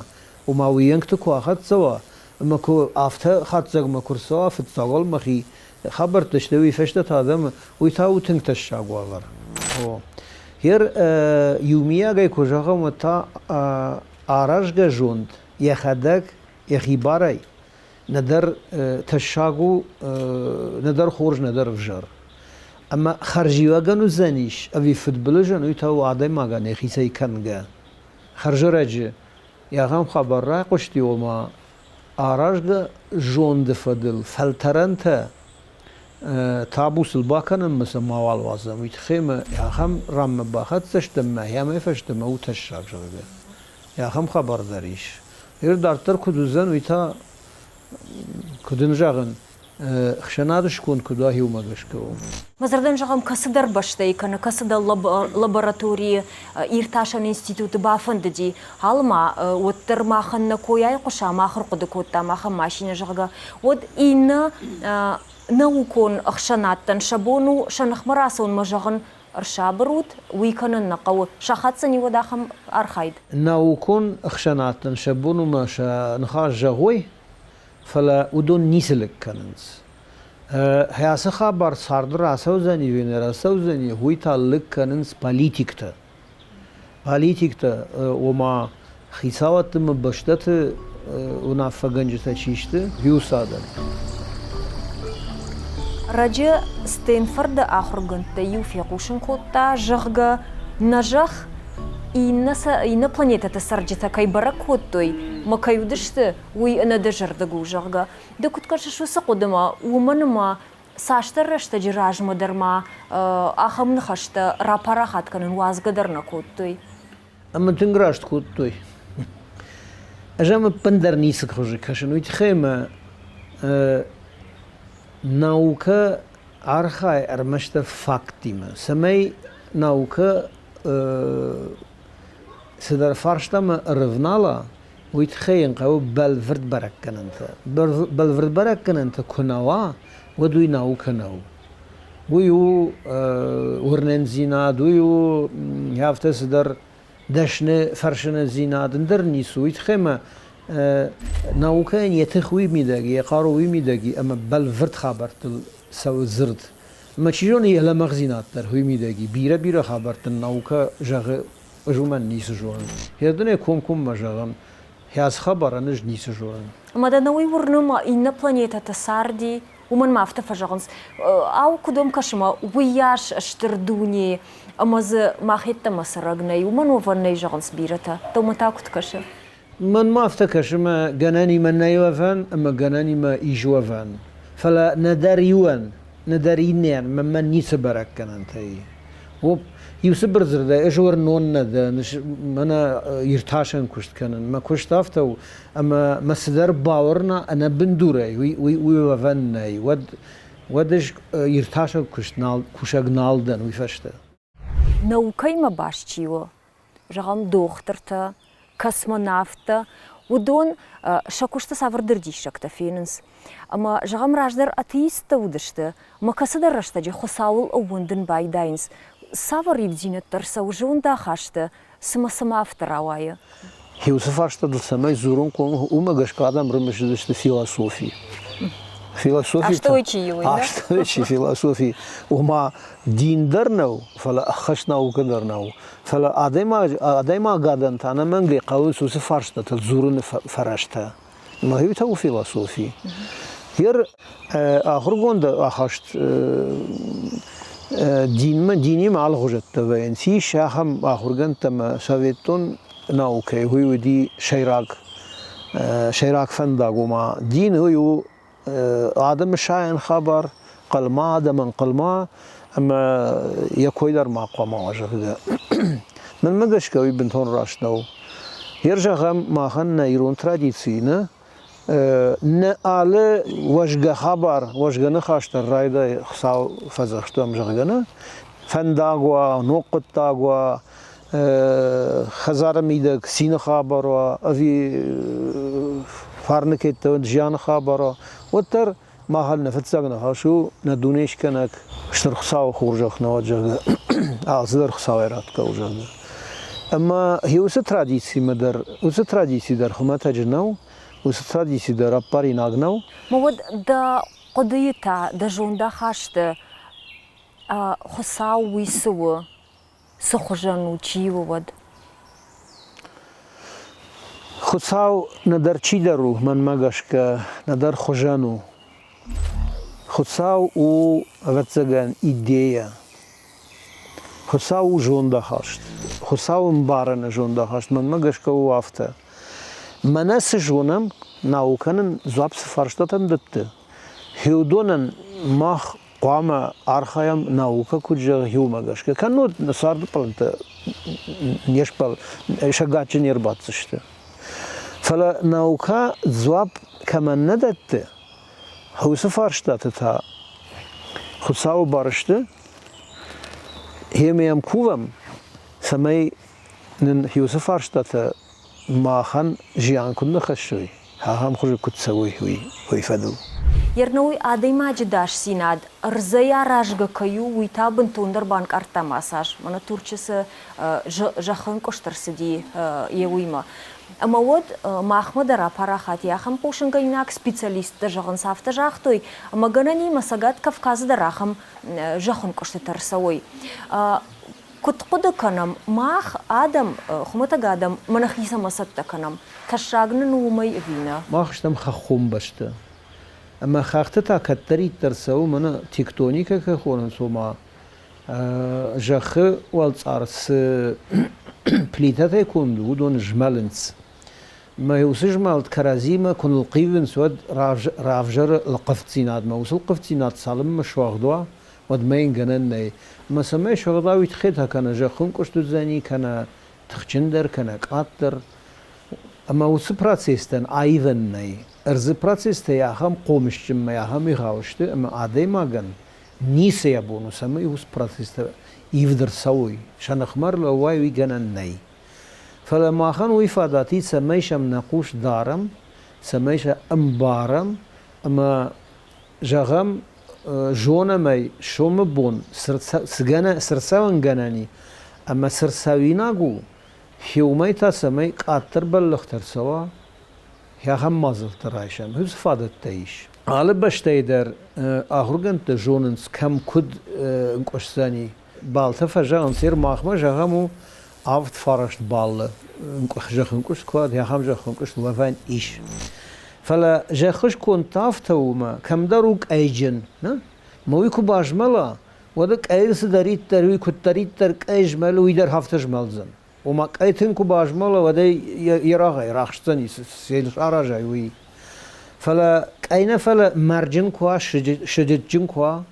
ома уыйӕнгты куы ахӕццӕ уа, ӕмӕ куы афтӕ хатдзӕгмӕ куы рцӕуа, фыццаг уал мӕхи хабӕрттӕ сты, уый фӕстӕ та адӕмы, уый та у тынг тӕссаг уавӕр. О. Гъер иумиагӕй куы зӕгъӕм, уӕд та аразгӕ зонд йӕхӕдӕг йӕхи барӕй нӕдӕр тӕссаг у, нӕдӕр хорз, нӕдӕр ӕвзӕр. Ӕмӕ хӕрзиуӕгӕн уыдзӕнис ӕви фыдбылызӕн, уый та у адӕймагӕн йӕхицӕй кӕнгӕ. Хӕрзӕрӕджы ахӕм хабар райхъуысти, ома аразгӕ зонды фӕдыл фӕлтӕрӕнтӕ табу сыл бакӕнынмӕ сӕ мауал уадзӕм, уый тыххӕй мӕ ахӕм ранмӕ бахӕццӕ стӕм мӕ ахӕмӕй фӕстӕмӕ у тӕссаг, зӕгъгӕ. Ахӕм хабар дӕр ис. Ныр дарддӕр куыд уыдзӕн, уый та, куыд ын зӕгъын, ӕхсӕнады сконд куыд уа, уымӕ гӕсгӕ у. Мӕ зӕрдӕн зӕгъӕм, кӕцыдӕр бӕстӕйы кӕнӕ кӕцыдӕр лабораторийы иртасӕн институты бафӕндыди, алыма уӕддӕр махӕн нӕ кой айхъуыса, мах ӕрхъуыды кодтам ахӕм машинӕ, зӕгъгӕ, уӕд иннӕ наукон ӕхсӕнадтӕн сӕ бон у сӕ ныхмӕ рацӕуынмӕ зӕгъын, ӕрсабыр ут, уый кӕнын нӕ хъӕуы. Сахатдзӕни уӕд ахӕм архайд? Наукон ӕхсӕнадтӕн сӕ бон у мӕ сӕ ныхас зӕгъой, фӕлӕ уыдон ницы лыг кӕнынц. Ацы хабар царды рацӕудзӕни ӕви нӕ рацӕудзӕни, уый та лыг кӕнынц политиктӕ. Политиктӕ, ома хицауадты ӕмӕ бӕстӕты уынаффӕгӕнджытӕ чи сты, уыцы адӕм. Раджы Стэнфорды ахуыргӕндтӕй иу фехъусын кодта, зӕгъгӕ, нӕ Зӕхх иннӕ планетӕты цӕрджытӕ кӕй бӕрӕг кодтой ӕмӕ кӕй уыдысты, уый ӕнӕдызӕрдыг у, зӕгъгӕ. Ды куыд кӕсыс уыцы хъуыдымӕ, уымӕн ӕмӕ цасдӕр рӕстӕджы размӕ дӕр ма ахӕм ныхӕстӕ рапарахат кӕнын уадзгӕ дӕр нӕ кодтой. Ӕмӕ тынг раст кодтой. Ӕз ӕм ӕппындӕр ницы хуызы кӕсын, уый тыххӕй ӕмӕ наукӕ архайы ӕрмӕстдӕр факттимӕ. Цӕмӕй наукӕ цыдӕр фарстамӕ ӕрывнала, уый тыххӕй йын хъӕуы бӕлвырд бӕрӕггӕнӕнтӕ. Бӕлвырд бӕрӕггӕнӕнтӕ куы нӕ уа, уӕд уый наукӕ нӕу. Уый у уырнындзинад, уый у афтӕ цыдӕр дӕсны фӕрсыныдзинад, ӕндӕр ницы. Уый тыххӕй ма наукӕйӕн йӕ тых уый мидӕг, йӕ хъару уый мидӕг и, ӕмӕ бӕлвырд хабӕрттыл цӕуы дзырд. Ӕмӕ чи зоны, йӕ лӕмӕгъдзинад дӕр уый мидӕг и. Бирӕ-бирӕ хабӕрттӕн наукӕ зӕгъы, ӕз уымӕн ницы зонын. Йӕ комкоммӕ зӕгъӕм, хӕс хабарӕн ӕз ницы зонын. Ӕмӕ дӕ нӕуый уырны ма иннӕ планетӕты царди, уымӕн ма афтӕ фӕзӕгъынц, ау, куыд уӕм кӕсы ма уыйас стыр дуне, ӕмӕ дзы мах йеддӕмӕ цӕрӕг нӕй, уымӕн уӕвӕн нӕй, зӕгъынц бирӕтӕ. Дӕумӕ та куыд кӕсы? Мӕнмӕ афтӕ кӕсы, мӕ гӕнӕнимӕ нӕй уӕвӕн ӕмӕ гӕнӕнимӕ ис уӕвӕн. Фӕлӕ нӕдӕр иуӕн, нӕдӕр иннӕйӕн мӕнмӕ ницы бӕрӕггӕнӕнтӕ и. Оп, иу цыбыр дзырдӕй, ӕз уырнон нӕ дӕн, мӕнӕ иртасӕн куыст кӕнын. Мӕ куыст афтӕ у, ӕмӕ мӕ цыдӕр бауырна ӕнӕбындурӕй, уый, уый, уый уӕвӕн нӕй. Уӕд, уӕд ӕз иртасӕг куыст нал, кусӕг нал дӕн уый фӕстӕ. Наукӕимӕ баст чи у, зӕгъӕм, дохтыртӕ, космонавттӕ, уыдон сӕ куысты цавӕрдӕр диссӕгтӕ фенынц. Ӕмӕ, зӕгъӕм, раздӕр атеисттӕ уыдысты, ӕмӕ кӕцыдӕр рӕстӕджы Хуыцауыл ӕууӕндын байдайынц. Цавӕр ивддзинӕдтӕ ӕрцӕуы зондахасты, цымӕ цымӕ афтӕ рауайы? Уыцы фарстатыл цӕмӕй дзурынхъом, уымӕ гӕсгӕ адӕм рымысыдысты философи. Философи Астӕуӕй чи и, уый, Астӕуӕй чи философи. Ома дин дӕр нӕу, фӕлӕ ӕххӕст наукӕ дӕр нӕу. Фӕлӕ адӕймагадӕн та ӕнӕмӕнгӕй хъӕуынц уыцы фарстатыл дзурыны фӕрӕзтӕ. Мӕхи та у философи. Ер ахуыргонды ахаст динмӕ, динимӕ алыгъуызӕттӕ вӕййынц. Ис ахӕм ахуыргӕндтӕ ӕмӕ советон наукӕйы уый уыди сӕйраг, сӕйраг фӕндаг, ома дин уый у адӕмы сайӕн хабар, хъылма адӕмӕн хъылма, ӕмӕ йӕ кой дӕр ма хъуамӕ уа, зӕгъгӕ. Мӕнмӕ гӕсгӕ уый бынтон раст нӕу. Ер зӕгъӕм, махӕн нӕ ирон традицийы нӕ, нӕ алы уӕзгӕ хабар, уӕзгӕ ныхас дӕр райдайы Хуыцау фӕдзӕхстам, зӕгъгӕ, нӕ. Фӕндаг уа, ног хъуыддаг уа, хӕдзары мидӕг цины хабар уа, ӕви фарны кӕдтӕ зианы хабар уа, уӕддӕр махӕн нӕ фыццаг ныхас у нӕ дунескӕнӕг Стыр Хуыцауы хорзӕх нӕ уӕд, зӕгъгӕ, алцыдӕр Хуыцауӕй ратгӕ у, зӕгъгӕ. Ӕмӕ уыцы традицимӕ дӕр, уыцы традици дӕр хуымӕтӕджы нӕу, уыцы традици дӕр ӕппаринаг нӕу. Ма уӕд дӕ хъуыдыйы та, дӕ зондахасты Хуыцау уый цы у, цы хуызӕн у, чи у, уӕд? Хуыцау нӕдӕр чидӕр у, мӕнмӕ гӕсгӕ, нӕдӕр хуызӕн у. Хуыцау у, ӕвӕццӕгӕн, идейӕ. Хуыцау у зондахаст. Хуыцау ӕмбарыны зондахаст, мӕнмӕ гӕсгӕ у афтӕ. Мӕнӕ цы зонӕм, наукӕ нын дзуапп цы фарстатӕн дӕтты, уыдонӕн мах хъуамӕ архайӕм наукӕ куыд зӕгъы, уымӕ гӕсгӕ. Кӕннод нӕ царды пълантӕ не сбӕл, сӕ гаччы не рбаддзысты. Фӕлӕ наукӕ дзуапп кӕмӕн нӕ дӕтты, уыцы фарстаты та Хуыцауы бар сты, ӕмӕ йӕм кувӕм, цӕмӕй нын уыцы фарстатӕ махӕн зиан куыд нӕ хӕссой, ахӕм хуызы куыд цӕуой, уый фӕдыл. Ернауый адӕймаджы дасдзинад ӕрдзӕй аразгӕ кӕй у, уый та бынтондӕр банкъардта ма цас. Мӕнӕ Турчы цы зӕххӕнкъуыст ӕрцыди йе уыимӕ. Ӕмӕ уӕд махмӕ дӕр апарахат и ахӕм хъусынгӕнинаг специалисттӕ зӕгъынц, афтӕ загътой, ӕмӕ гӕнӕн и, ӕмӕ Цӕгат Кавказы дӕр ахӕм зӕххӕнкъуыстытӕ ӕрцӕуой. Куыд хъуыды кӕнӕм, мах адӕм, хуымӕтӕг адӕм, мӕ нӕхи цӕмӕ цӕттӕ кӕнӕм? Тӕссаг нын у уымӕй ӕви нӕ? Мах стӕм хӕххон бӕстӕ. Ӕмӕ хӕхты та кӕддӕриддӕр цӕуы, мӕнӕ тектоникӕ кӕй хонынц, ома зӕххы уӕлцъар цы плитӕтӕй конд у, уыдон змӕлынц. Мӕ уыцы змӕлд кӕрӕдзимӕ куы нылхъивынц, уӕд равзӕры ӕлхъывддзинадмӕ. Уыцы ӕлхъывддзинад цалынмӕ суӕгъд уа, уӕдмӕ йын гӕнӕн нӕй. Ӕмӕ цӕмӕй сыгъдауид хетӕ кӕнӕ зӕххынкъуыст уыдзӕни, кӕнӕ тыхджындӕр, кӕнӕ къаддӕр. Ӕмӕ уыцы процесстӕн аивӕн нӕй. Ӕрдзы процесстӕй ахӕм хъомысджынмӕ, ахӕм егъау сты, ӕмӕ адӕймагӕн Ницы йӕ бон у, цӕмӕй уыцы процесстӕ ивд ӕрцӕуой, сӕ ныхмӕ ӕрлӕууай, уый гӕнӕн нӕй. Фӕлӕ махӕн уый фадат и, цӕмӕй сӕм нӕ хъус дарӕм, цӕмӕй сӕ ӕмбарӕм ӕмӕ зӕгъӕм, зонӕм ӕй, сомы бон цы рцӕуӕн гӕнӕн и ӕмӕ цы рцӕуинаг у, хиуымӕй та цӕмӕй къаддӕр бӕллӕхтӕ ӕрцӕуа, ахӕм мадзӕлттӕ райсӕм, уыцы фадӕттӕ ис. Алы бӕстӕйы дӕр ахуыргӕндтӕ зонынц, кӕм куыд ӕнкъуысдзӕни. Балтӕ фӕзӕгъынц, ер махмӕ зӕгъӕм у 7-9 баллы зӕххӕнкъуыст куы уа, ахӕм зӕххӕнкъуыст уӕвӕн ис. Фӕлӕ зӕххы сконд та афтӕ у, мӕ кӕмдӕр у къӕйджын, нӕ? Мӕ уый куы базмӕла, уӕд къӕйыл цыдӕриддӕр, уый куыддӕриддӕр къӕй змӕлы, уый дӕр афтӕ змӕлдзӕн. Ома къӕй тынг куы базмӕла, уӕд ӕй йе рагъӕй рахсдзӕни, цы саразай, уый. Фӕлӕ къӕй нӕ, фӕлӕ мӕрджын куы уа, сыджытджын куы уа,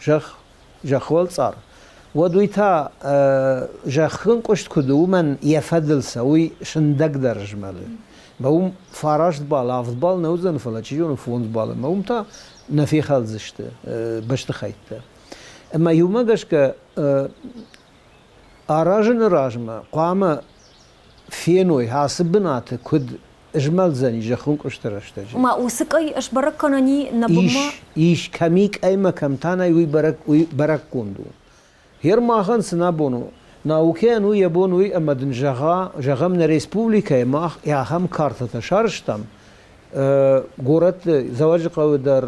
зӕхх, зӕххуӕлцъар, уӕд уый та зӕххы нкъуыст куыд у, уымӕн йӕ фӕдыл цӕуы, уый сындӕгдӕр змӕлы. Мӕ уым фараст бал, авд бал нӕ уыдзӕн, фӕлӕ чи зоны фондз балы. Мӕ уым та нӕ фехӕлдзысты бӕстыхӕйттӕ. Ӕмӕ иумӕ гӕсгӕ аразыны размӕ хъуамӕ феной, ацы бынаты куыд змӕлдзӕни зӕххон къуысты рӕстӕджы. Ма уыцы къӕй сбӕрӕг кӕнӕни нӕ бынмӕ? Ис, ис, кӕм и къӕймӕ, кӕм та нӕй, уый бӕрӕг, уый бӕрӕггонд у. Гъер махӕн цы нӕ бон у? Наукӕйӕн у йӕ бон уый, ӕмӕ дын зӕгъа, зӕгъӕм, нӕ республикӕйы мах ахӕм картӕтӕ сарӕзтам, горӕтты, Дзӕуӕджыхъӕуы дӕр,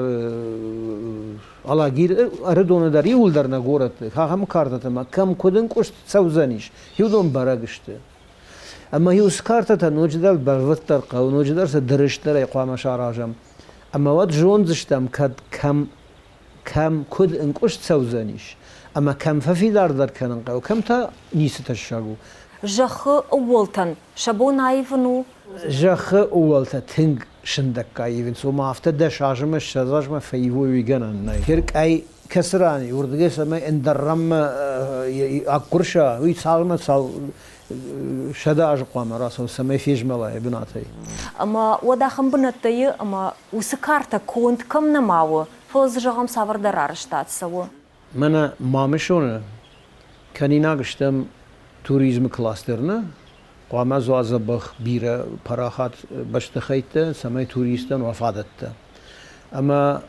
Алагир, Ӕрыдоны дӕр, иууылдӕр нӕ горӕтты, ахӕм картӕтӕ ма кӕм куыд ӕнкъуыст цӕудзӕнис, уыдон бӕрӕг сты. Ӕмӕ-иу цы картӕтӕ ноджыдӕр бӕлвырддӕр хъӕуы, ноджыдӕр сӕ дырысдӕрӕй хъуамӕ саразӕм. Ӕмӕ уӕд зондзыстӕм, кӕд кӕм, кӕм куыд ӕнкъуыст цӕудзӕнис, ӕмӕ кӕм фӕфидардӕр кӕнын хъӕуы, кӕм та ницы тӕссаг у. Зӕххы ууӕлтӕн сӕ бон аивын у? Зӕххы ууӕлтӕ тынг сындӕггай ивынц, ома афтӕ дӕс азмӕ, 20 азмӕ фӕивой, уый гӕнӕн нӕй. Теркӕй кӕцы ран и, уырдыгӕй цӕмӕй ӕндӕр ранмӕ ӕккуырса, уый цалмӕ цал сӕдӕ азы хъуамӕ рацӕуа, цӕмӕй фезмӕла йӕ бынатӕй. Ӕмӕ уӕд ахӕм бынӕттӕ и, ӕмӕ уыцы картӕ конд кӕм нӕма у, фӕлӕ дзы зӕгъӕм цавӕрдӕр арӕзтад цӕуы. Мӕнӕ Мамысоны кӕнинаг стӕм туризмы кластер, нӕ? Хъуамӕ дзуа дзӕбӕх бирӕ парахат бӕстыхӕйттӕ, цӕмӕй туристтӕн уа фадӕттӕ. Ӕмӕ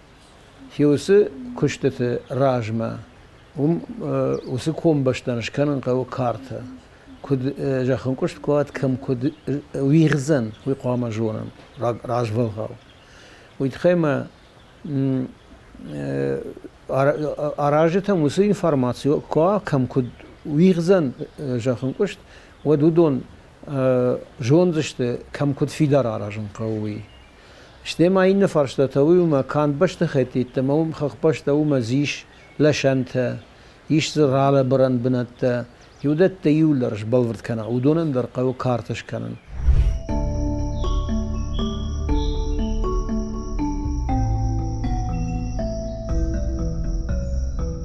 уыцы куыстыты размӕ уым уыцы комбӕстӕн скӕнын хъӕуы картӕ. Куыд зӕххӕнкъуыст куы уат, кӕм куыд уигъдзӕн, уый хъуамӕ зонӕм развӕлгъау. Уый тыххӕй мӕ аразджытӕм уыцы информаци куы уа, кӕм куыд уигъдзӕн зӕххӕнкъуыст, уӕд уыдон зондзысты, кӕм куыд фидар аразын хъӕуы, уый. Стӕй ма иннӕ фарстатӕ уый у, мӕ канд бӕстыхӕйтты йеддӕмӕ уым хӕхбӕстӕ у мӕ дзы ис лӕсӕнтӕ, ис дзы ралӕбырӕн бынӕттӕ. Уыдӕттӕ иуылдӕр сбӕлвырд кӕна, уыдонӕн дӕр хъӕуы картӕ скӕнын.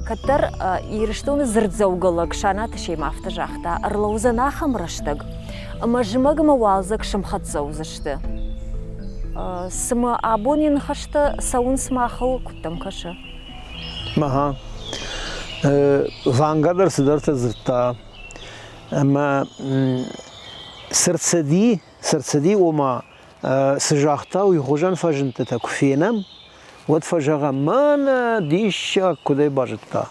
Кӕддӕр Ирыстоны дзырддзӕугӕ лӕг Санаты Сем афтӕ загъта, ӕрлӕудзӕн ахӕм рӕстӕг, ӕмӕ зымӕг ӕмӕ уалдзӕг сӕмхӕццӕ уыдзысты. Цымӕ абон йӕ ныхӕстӕ цӕуынц махыл, куыд дӕм кӕсы? Аха. Ванга дӕр цыдӕртӕ дзырдта. Ӕмӕ цы рцыди, цы рцыди, ома цы загъта, уый хуызӕн фӕзындтытӕ куы фенӕм, уӕд фӕзӕгъӕм, мӕнӕ диссаг куыдӕй базыдта.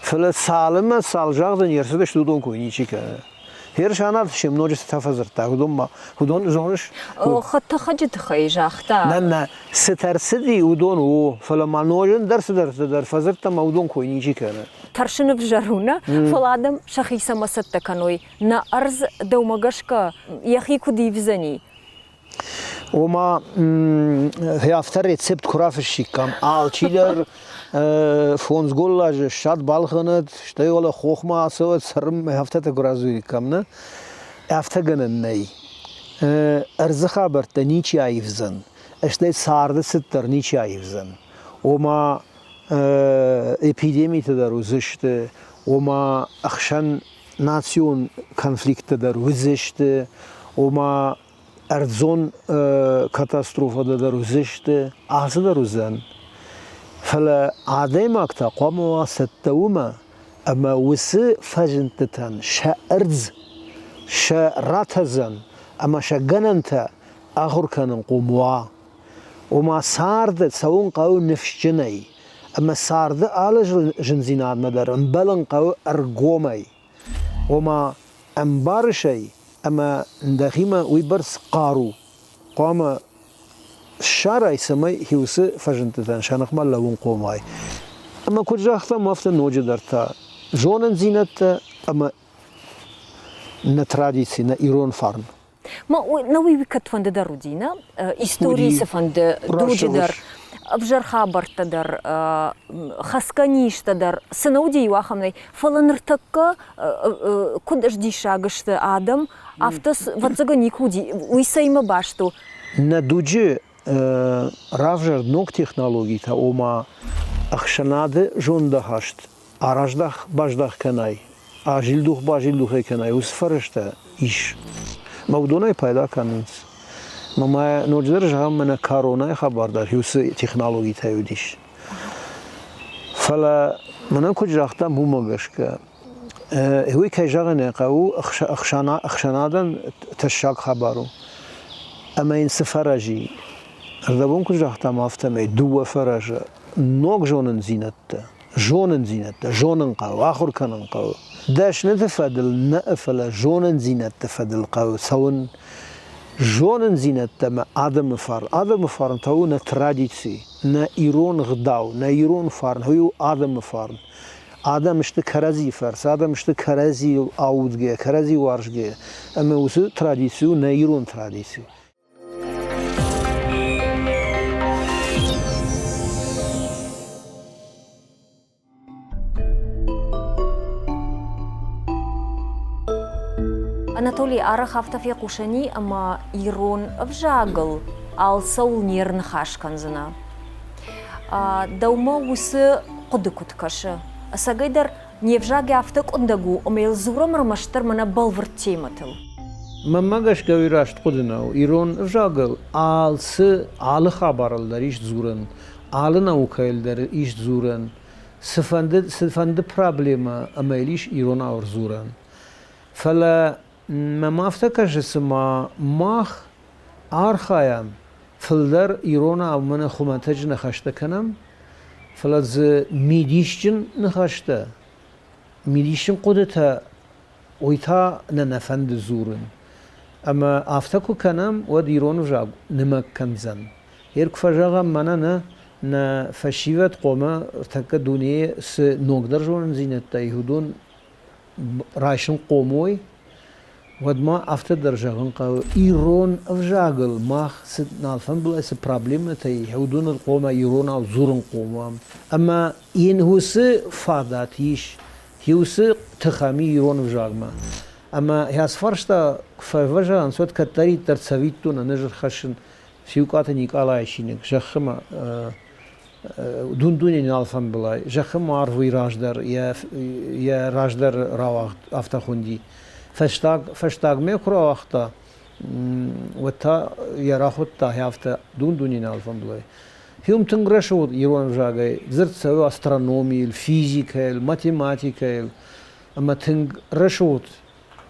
Фӕлӕ цалынмӕ цал загъды не рцыдысты, уыдон кой ничи кӕны. Ерысанаты сӕм ноджы цытӕ фӕдзырдта, уыдон ма, уыдон зоныс? Хӕдтӕхӕджы тыххӕй загъта. Нӕ, нӕ, цытӕ рцыди, уыдон у, фӕлӕ ма ноджы ӕндӕр цыдӕртӕ дӕр фӕдзырдта ӕмӕ уыдон кой ничи кӕны. Тӕрсын ӕвзӕр у, нӕ? Фӕлӕ адӕм сӕхи цӕмӕ цӕттӕ кӕной, нӕ ӕрдз дӕумӕ гӕсгӕ йӕхи куыд ивдзӕни? Ома, афтӕ рецепт куы рафыссиккам, алчидӕр фондз голладжы ссад балхӕнӕд, стӕй уӕлӕ хохмӕ ацӕуӕд, цӕрынмӕ афтӕтӕ куы радзуриккам, нӕ? Афтӕ гӕнӕн нӕй. Ӕрдзы хабӕрттӕ ничи аивдзӕн, стӕй царды цыд дӕр ничи аивдзӕн. Ома, эпидемитӕ дӕр уыдзысты, ома, ӕхсӕн национ конфликттӕ дӕр уыдзысты, ома ӕрдзон катастрофӕтӕ дӕр уыдзысты, ацы дӕр уыдзӕн. Фӕлӕ адӕймаг та хъуамӕ уа цӕттӕ уымӕ, ӕмӕ уыцы фӕзындтытӕн сӕ ӕрдз, сӕ ратӕдзӕн ӕмӕ сӕ гӕнӕнтӕ ахуыр кӕнынхъом уа. Ома царды цӕуын хъӕуы ныфсджынӕй ӕмӕ царды алы зындзинадмӕ дӕр ӕмбӕлын хъӕуы ӕргомӕй. Ома ӕмбарыс ӕй ӕмӕ дӕхимӕ уыйбӕрц хъару хъуамӕ ссарай, цӕмӕй уыцы фӕзындтытӕн сӕ ныхмӕ лӕууынхъом уай. Ӕмӕ куыд загътам, афтӕ ноджыдӕр та зонындзинӕдтӕ ӕмӕ нӕ традици, нӕ ирон фарн. Нӕ уый кӕдфӕнды дӕр уыди, нӕ? Историйы цыфӕнды дуджы дӕр, ӕвзӕр хабӕрттӕ дӕр, хӕсгӕ низтӕ дӕр, цы нӕ уыди иу ахӕм нӕй. Фӕлӕ ныртӕккӕ куыд ӕздиссаг сты адӕм, афтӕ ӕвӕццӕгӕн никуы уыди. Уый цӕимӕ баст у? Нӕ дуджы равзӕрд ног технологитӕ, ома ӕхсӕнады зондахаст араздах-баздах кӕнай, азилдух-базилдухӕй кӕнай, уыцы фӕрӕзтӕ ис. Мӕ уыдонӕй пайда кӕнынц. Мӕ ма ноджыдӕр зӕгъӕм, мӕнӕ коронайы хабар дӕр уыцы технологитӕй уыдис. Фӕлӕ мӕнӕн куыд загътам, уымӕ гӕсгӕ уый, кӕй зӕгъын ӕй хъӕуы, ӕхсӕнадӕн тӕссаг хабар у. Ӕмӕ йын цы фӕрӕз и? Ӕрдӕбон куыд загътам, афтӕмӕй дыууӕ фӕрӕзы ног зонындзинӕдтӕ, зонындзинӕдтӕ зонын хъӕуы, ахуыр кӕнын хъӕуы. Дӕсныты фӕдыл нӕ, фӕлӕ зонындзинӕдты фӕдыл хъӕуы цӕуын. Зонындзинӕдтӕ ӕмӕ адӕмы фарн. Адӕмы фарн та у нӕ традици, нӕ ирон гъдау, нӕ ирон фарн, уый у адӕмы фарн. Адӕм сты кӕрӕдзийы фӕрцы, адӕм сты кӕрӕдзийыл аудгӕ, кӕрӕдзи уарзгӕ. Ӕмӕ уыцы традици у нӕ ирон традици. Анатолий арӕх афтӕ фехъусӕн и, ӕмӕ ирон ӕвзагыл алцӕуыл не рныхас кӕндзынӕ. Дӕумӕ уыцы хъуыды куыд кӕсы? Ӕцӕгӕйдӕр не взаг афтӕ къуындӕг у, ӕмӕ йыл дзурӕм ӕрмӕстдӕр мӕнӕ бӕлвырд темӕтыл. Мӕнмӕ гӕсгӕ уый раст хъуыды нӕу. Ирон ӕвзагыл алцы, алы хабарыл дӕр ис дзурӕн, алы наукӕйыл дӕр ис дзурӕн. Цыфӕнды, цыфӕнды проблемӕ ӕмӕ йыл ис иронау ӕрдзурӕн. Фӕлӕ мӕм афтӕ кӕсы, цыма мах архайӕм фылдӕр иронау мӕнӕ хуымӕтӕджы ныхӕстӕ кӕнӕм, фӕлӕ дзы мидисджын ныхӕстӕ, мидисджын хъуыдытӕ уый та нӕ нӕ фӕнды дзурын. Ӕмӕ афтӕ куы кӕнӕм, уӕд ирон ӕвзаг нымӕг кӕндзӕн. Ер куы фӕзӕгъӕм, мӕнӕ нӕ нӕ фӕсивӕд хъуамӕ ӕртӕккӕ дунейы цы ногдӕр зонындзинӕдтӕ и, уыдон райсынхъом уой, уӕд ма афтӕ дӕр зӕгъын хъӕуы, ирон ӕвзагыл мах цы алфамбылай цы проблемӕтӕ и, уыдоныл хъуамӕ иронау дзурынхъом уӕм. Ӕмӕ йын уыцы фадат ис, уыцы тых ӕм и ирон ӕвзагмӕ. Ӕмӕ ацы фарста куы фӕвӕзӕрынц, уӕд кӕддӕриддӕр цӕвиттон ӕнӕ зӕрхӕссын Сиукъаты Никъалайы чиныг зӕххымӕ Дун-дунейы алфамбылай зӕххы арв уый раздӕр йӕ раздӕр рауагъд афтӕ хуынди. Фӕстаг, фӕстагмӕ куы рауагъта, уӕд та йӕ рахуыдта афтӕ Дун-дунейы алфамбылай. Фильм тынг рӕсугъд ирон ӕвзагӕй дзырд цӕуы астрономийыл, физикӕйыл, математикӕйыл ӕмӕ тынг рӕсугъд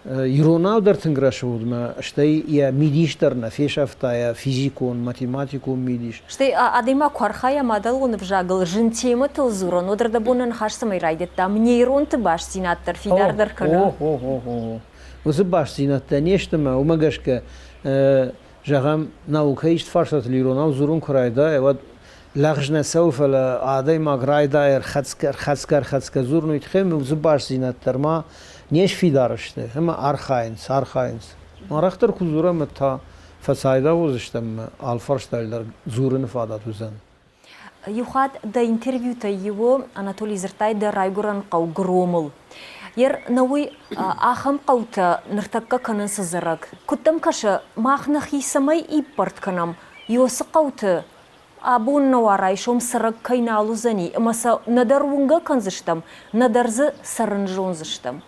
Иронау дӕр тынг рӕсугъдмӕ, стӕй йӕ мидис дӕр нӕ фесӕфта, йӕ физикон, математикон мидис. Стӕй адӕймаг куы архайа мадӕлон ӕвзагыл зын темӕтыл дзурын, уӕд ӕрдӕбоны ныхас цӕмӕй райдыдтам, нейронты бастдзинад дӕр фидардӕр кӕны. О, о, о, о. Уыцы бастдзинӕдтӕ не сты мӕ уымӕ гӕсгӕ зӕгъӕм, наукӕ ист фарстатыл иронау дзурын куы райдайа, уӕд лӕгъз нӕ цӕуы, фӕлӕ адӕймаг райдайы ӕрхӕцгӕ, ӕрхӕцгӕ, ӕрхӕцгӕ дзурын, уый тыххӕй уыцы бастдзинад дӕр ма не сфидар сты ӕмӕ архайынц, архайынц. Арӕхдӕр куы дзурӕм, уӕд та фӕцайдагъ уыдзыстӕм ӕмӕ алы фарстайыл дӕр дзурыны фадат уыдзӕн. Иу хатт дӕ интервьютӕй иуы Анатолий дзырдтай дӕ райгуырӕн хъӕу Громыл. Ер нӕуый ахӕм хъӕутӕ ныртӕккӕ кӕнынц ӕдзӕрӕг. Куыд дӕм кӕсы, мах нӕхи цӕмӕй иппӕрд кӕнӕм, Иосы хъӕуты абон нӕ уа райсом цӕрӕг кӕй нал уыдзӕни ӕмӕ сӕ нӕдӕр уынгӕ кӕндзыстӕм, нӕдӕр дзы цӕрын зондзыстӕм.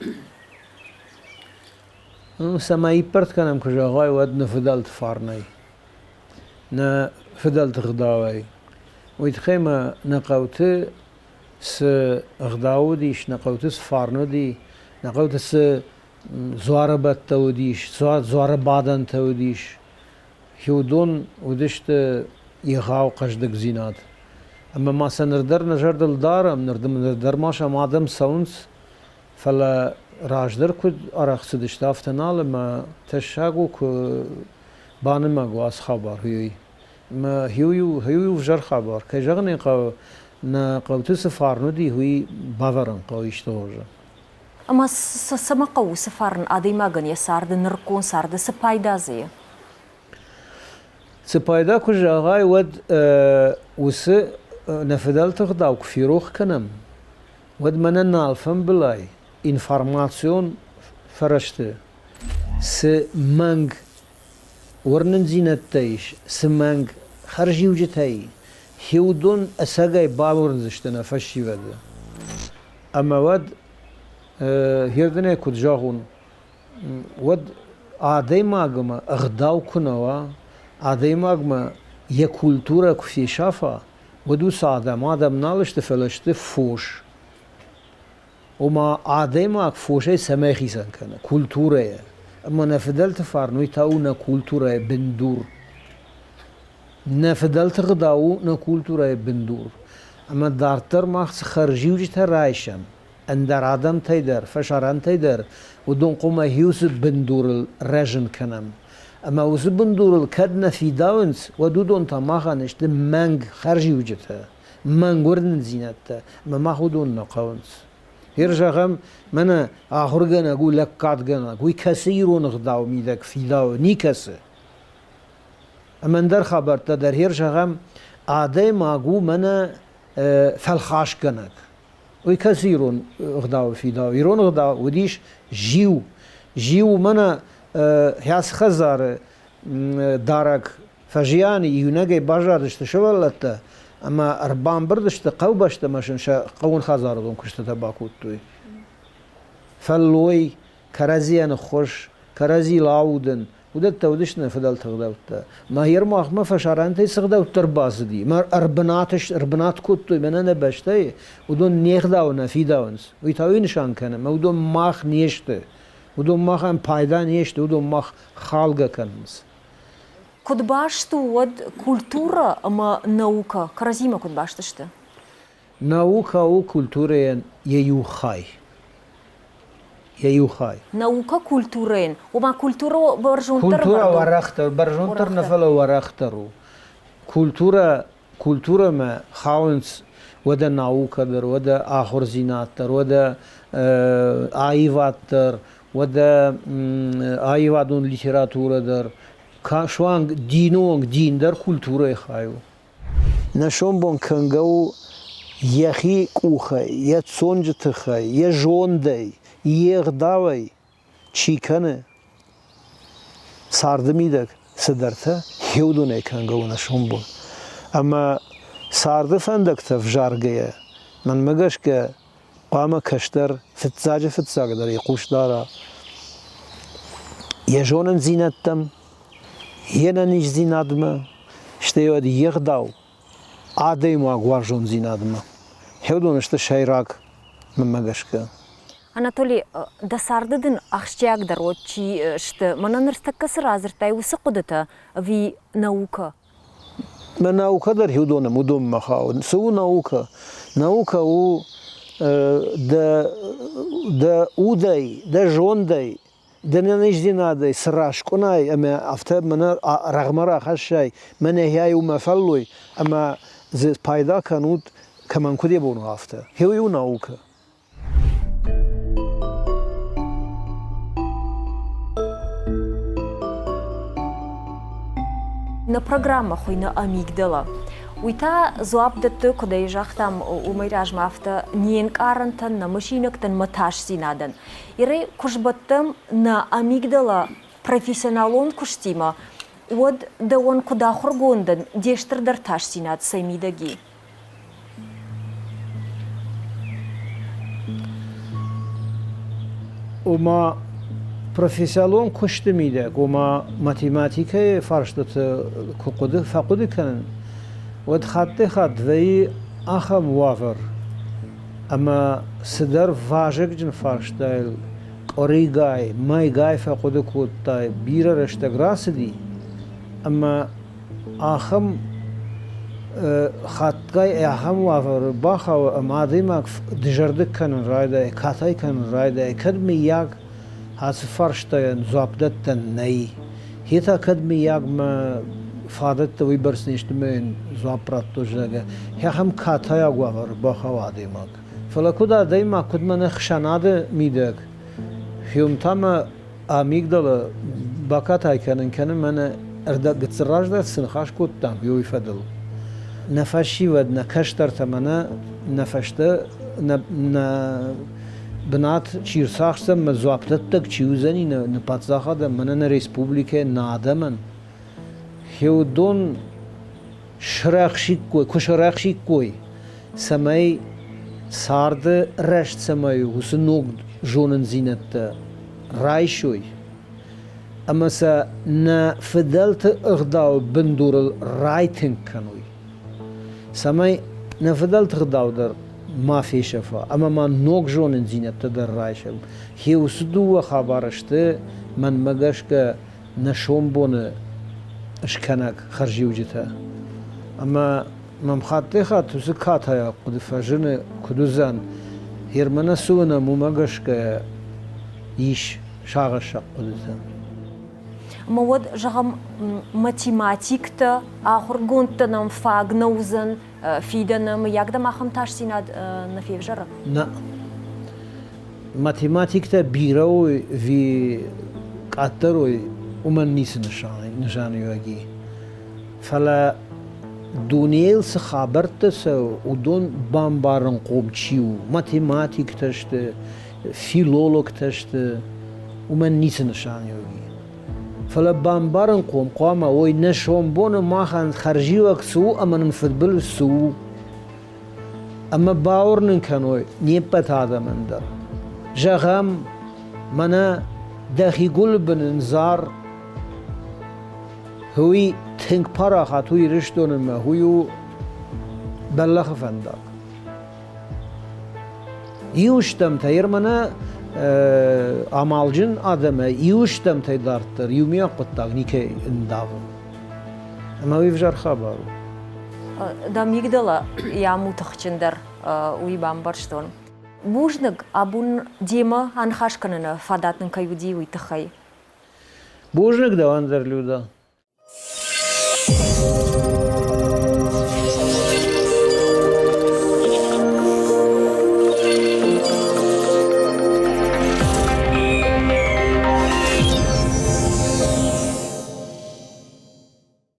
Цӕмӕй иппӕрд кӕнӕм, куы зӕгъай, уӕд нӕ фыдӕлты фарнӕй. Нӕ фыдӕлты гъдауӕй. Уый тыххӕй ма нӕ хъӕуты цы ӕгъдау уыдис, нӕ хъӕуты цы фарн уыди, нӕ хъӕуты цы дзуарыбӕттӕ уыдис, дзуары бадӕнтӕ уыдис, уыдон уыдысты егъау хъӕздыгдзинад. Ӕмӕ ма сӕ ныр дӕр нӕ зӕрдыл дарӕм, ныр дӕр ма сӕм адӕм цӕуынц, фӕлӕ раздӕр куыд арӕх цыдысты, афтӕ нал ӕмӕ тӕссаг у, куы банымӕг уа ацы хабар, уый. Ӕмӕ иу ӕвзӕр хабар, кӕй зӕгъын ӕй хъӕуы, нӕ хъӕуты цы фарн уыди, уый бавӕрын хъӕуы исты хуызы. Ӕмӕ цӕмӕ хъӕуы уыцы фарн адӕймагӕн йӕ царды, нырыккон царды, цы пайда дзы и? Цы пайда куы зӕгъай, уӕд уыцы нӕ фыдӕлты гъдау куы ферох кӕнӕм, уӕд мӕнӕ нӕ алфӕмбылай информацион фӕрӕзты цы мӕнг уырнындзинӕдтӕ ис, цы мӕнг хӕрзиуджытӕ и, уыдон ӕцӕгӕй бауырндзысты нӕ фӕсивӕды. Ӕмӕ уӕд хердынӕй куыд зӕгъон, уӕд адӕймагмӕ ӕгъдау куы нӕ уа, адӕймагмӕ йӕ культурӕ куы фесафа, уӕд уыцы адӕм адӕм нал сты, фӕлӕ сты фос. Ома адӕймаг фосӕй цӕмӕй хицӕн кӕны? Культурӕйӕ. Ӕмӕ нӕ фыдӕлты фарн уый та у нӕ культурӕйы бындур. Нӕ фыдӕлты гъдау у нӕ культурӕйы бындур. Ӕмӕ дарддӕр мах цы хӕрзиуджытӕ райсӕм, ӕндӕр адӕмтӕй дӕр, фӕсарӕнтӕй дӕр, уыдон хъуамӕ уыцы бындурыл рӕзын кӕнӕм. Ӕмӕ уыцы бындурыл кӕд нӕ фидауынц, уӕд уыдон та махӕн сты мӕнг хӕрзиуджытӕ. Мӕнг уырнындзинӕдтӕ ӕмӕ мах уыдон нӕ хъӕуынц. Гъер зӕгъӕм, мӕнӕ ахуыргӕнӕг у лӕггадгӕнӕг, уый кӕцы ирон ӕгъдауы мидӕг фидауы, никӕцы. Ӕмӕ ӕндӕр хабӕрттӕ дӕр гъер зӕгъӕм, адӕймаг у мӕнӕ фӕлхасгӕнӕг. Уый кӕцы ирон ӕгъдауы фидауы? Ирон ӕгъдау уыдис зиу. Зиу мӕнӕ хӕс хӕдзары дарӕг Фӕзианы иунӕгӕй баззадысты сывӕллӕттӕ ӕмӕ ӕрбамбырд сты хъӕубӕсты ӕмӕ сын сӕ хъӕууонхӕдзарадон куыстытӕ бакодтой. Фӕллой, кӕрӕдзийӕн ӕххуыс, кӕрӕдзийыл аудын, уыдӕттӕ уыдысты нӕ фыдӕлты ӕгъдӕуттӕ. Мӕ Ермахмӕ фӕсарӕнтӕй цы ӕгъдӕуттӕ ӕрбацыди, мӕ ӕрбынат, ӕрбынат кодтой мӕнӕ нӕ бӕстӕйы, уыдон не гъдауы нӕ фидауынц. Уый та уый нысан кӕны, ӕмӕ уыдон мах не сты. Уыдон махӕн пайда не сты, уыдон мах халгӕ кӕнынц. Куыд баст у уӕд культурӕ ӕмӕ наукӕ кӕрӕдзимӕ куыд баст сты? Наукӕ у культурӕйӕн йӕ иу хай. Йӕ иу хай. Наукӕ культурӕйӕн, ома культурӕ бӕрзонддӕр Культурӕ уӕрӕхдӕр, бӕрзонддӕр нӕ, фӕлӕ уӕрӕхдӕр у. Культурӕ культурӕмӕ хауынц уӕдӕ наукӕ дӕр, уӕдӕ ахуырдзинад дӕр, уӕдӕ аивад дӕр, уӕдӕ аивадон литературӕ дӕр, суанг дины онг дин дӕр культурӕйы хай у. Нӕ сомбон кӕнгӕ у йӕхи къухӕй, йӕ цонджы тыхӕй, йӕ зондӕй, йе гъдауӕй чи кӕны царды мидӕг цыдӕртӕ, хиуыдонӕй кӕнгӕ у нӕ сомбон. Ӕмӕ царды фӕндӕгтӕ взаргӕйӕ, мӕнмӕ гӕсгӕ, хъуамӕ кӕстӕр фыццаджы-фыццагдӕр йӕ хъус дара йӕ зонындзинӕдтӕм, йе нӕниздзинадмӕ, стӕй уӕд йе гъдау адӕймаг уарзондзинадмӕ. Уыдон сты сӕйраг, мӕнмӕ гӕсгӕ. Анатоли, дӕ царды дын ахсджиагдӕр уӕд чи сты? Мӕнӕ ныртӕккӕ цы радзырдтай, уыцы хъуыдытӕ ӕви наукӕ? Мӕ наукӕ дӕр уыдонмӕ хауы. Цы у наукӕ? Наукӕ у дӕ, дӕ удӕй, дӕ зондӕй, дӕ нӕниздзинадӕй цы раскъуынай ӕмӕ афтӕ мӕнӕ рӕгъмӕ рахӕссай, мӕнӕ хӕй у мӕ фӕллой, ӕмӕ дзы пайда кӕнут, кӕмӕн куыд йӕ бон у, афтӕ. Уый у наукӕ. Нӕ программӕ хуыйны Амигдала. Уый та дзуапп дӕтты, куыд ӕй загътам, уымӕй размӕ афтӕ не нкъарӕнтӕн, нӕ мысинӕгтӕн, мӕ тасдзинадӕн. Ирӕй куы сбӕттӕм нӕ амигдала профессионалон куыстимӕ, уӕд дӕуӕн куыд ахуыргондӕн де стырдӕр тасдзинад цӕй мидӕг и? Ома профессионалон куысты мидӕг, ома математикӕйы фарстыты куы хъуыды, фӕхъуыды кӕнын, уӕд хаттӕй-хатт вӕййы ахӕм уавӕр, ӕмӕ цыдӕр вазыгджын фарстайыл къуыригай, мӕйгай фӕхъуыды кодтай, бирӕ рӕстӕг рацыди, ӕмӕ ахӕм хатгай ахӕм уавӕры бахауы, ӕмӕ адӕймаг дызӕрдыг кӕнын райдайы, катай кӕнын райдайы, кӕд мыййаг ацы фарстайӕн дзуапп дӕттӕн нӕй. Йе та кӕд мыййаг мӕ фадӕттӕ уыйбӕрц не сты мӕ йын дзуапп радтой, зӕгъгӕ, ахӕм катайаг уавӕры бахауы адӕймаг. Фӕлӕ куыд адӕймаг, куыд мӕнӕ хсӕнады мидӕг, уым та мӕ амигдалы бакатай кӕнын кӕны мӕнӕ ӕрдӕг гыццыл раздӕр цы ныхас кодтам, уый фӕдыл. Нӕ фӕсивӕд, нӕ кӕстӕртӕ мӕнӕ нӕ фӕстӕ нӕ, нӕ бынат чи рцахсдзӕн мӕ дзуапдӕттӕг чи уыдзӕни нӕ паддзахадӕн, мӕнӕ нӕ республикӕйӕн, нӕ адӕмӕн, уыдон сырӕхсиккой, куы сырӕхсиккой, цӕмӕй царды рӕзт цӕмӕй у, уыцы ног зонындзинӕдтӕ райсой ӕмӕ сӕ нӕ фыдӕлты ӕгъдауы бындурыл райтынг кӕной, цӕмӕй нӕ фыдӕлты ӕгъдау дӕр ма фесӕфа ӕмӕ ма ног зонындзинӕдтӕ дӕр райсӕм. Гъе уыцы дыууӕ хабары сты, мӕнмӕ гӕсгӕ, нӕ сомбоны скӕнӕг хӕрзиуджытӕ. Ӕмӕ мӕм хаттӕй-хатт уыцы катайаг хъуыды фӕзыны, куыд уыдзӕн, Германы цы уынӕм, уымӕ гӕсгӕ ис сагъӕссаг хъуыдытӕ. Ӕмӕ уӕд, зӕгъӕм, математиктӕ, ахуыргондтӕ нӕм фаг нӕ уыдзӕн, фидӕны, мыййаг дӕм ахӕм тасдзинад нӕ февзӕры? Нӕ. Математиктӕ бирӕ уой ӕви къаддӕр уой, уымӕн ницы нысаниуӕг и. Фӕлӕ дунейыл цы хабӕрттӕ цӕуы, уыдон бамбарынхъом чи у, математиктӕ сты, филологтӕ сты, уымӕн ницы нысаниуӕг и. Фӕлӕ бамбарынхъом хъуамӕ уой, нӕ сомбоны махӕн хӕрзиуӕг цы у ӕмӕ нын фыдбылыз цы у. Ӕмӕ бауырнын кӕной не ппӕт адӕмӕн дӕр. Зӕгъӕм, мӕнӕ дӕхи гуылы бын ӕндзар, уый тынг парахат у Ирыстоны мӕ уый у бӕллӕхы фӕндаг. Иу стӕмтӕ, мӕнӕ амалджын адӕмӕй иу стӕмтӕй дарддӕр иумиаг хъуыддаг никӕй ӕндавы. Ӕмӕ уый ӕвзӕр хабар у. Дӕ амигдала йӕм у тыхджындӕр, уый бамбӕрстон. Бузныг, абон демӕ аныхас кӕныны фадат нын кӕй уыди, уый тыххӕй. Бузныг дӕуӕн дӕр, Люда.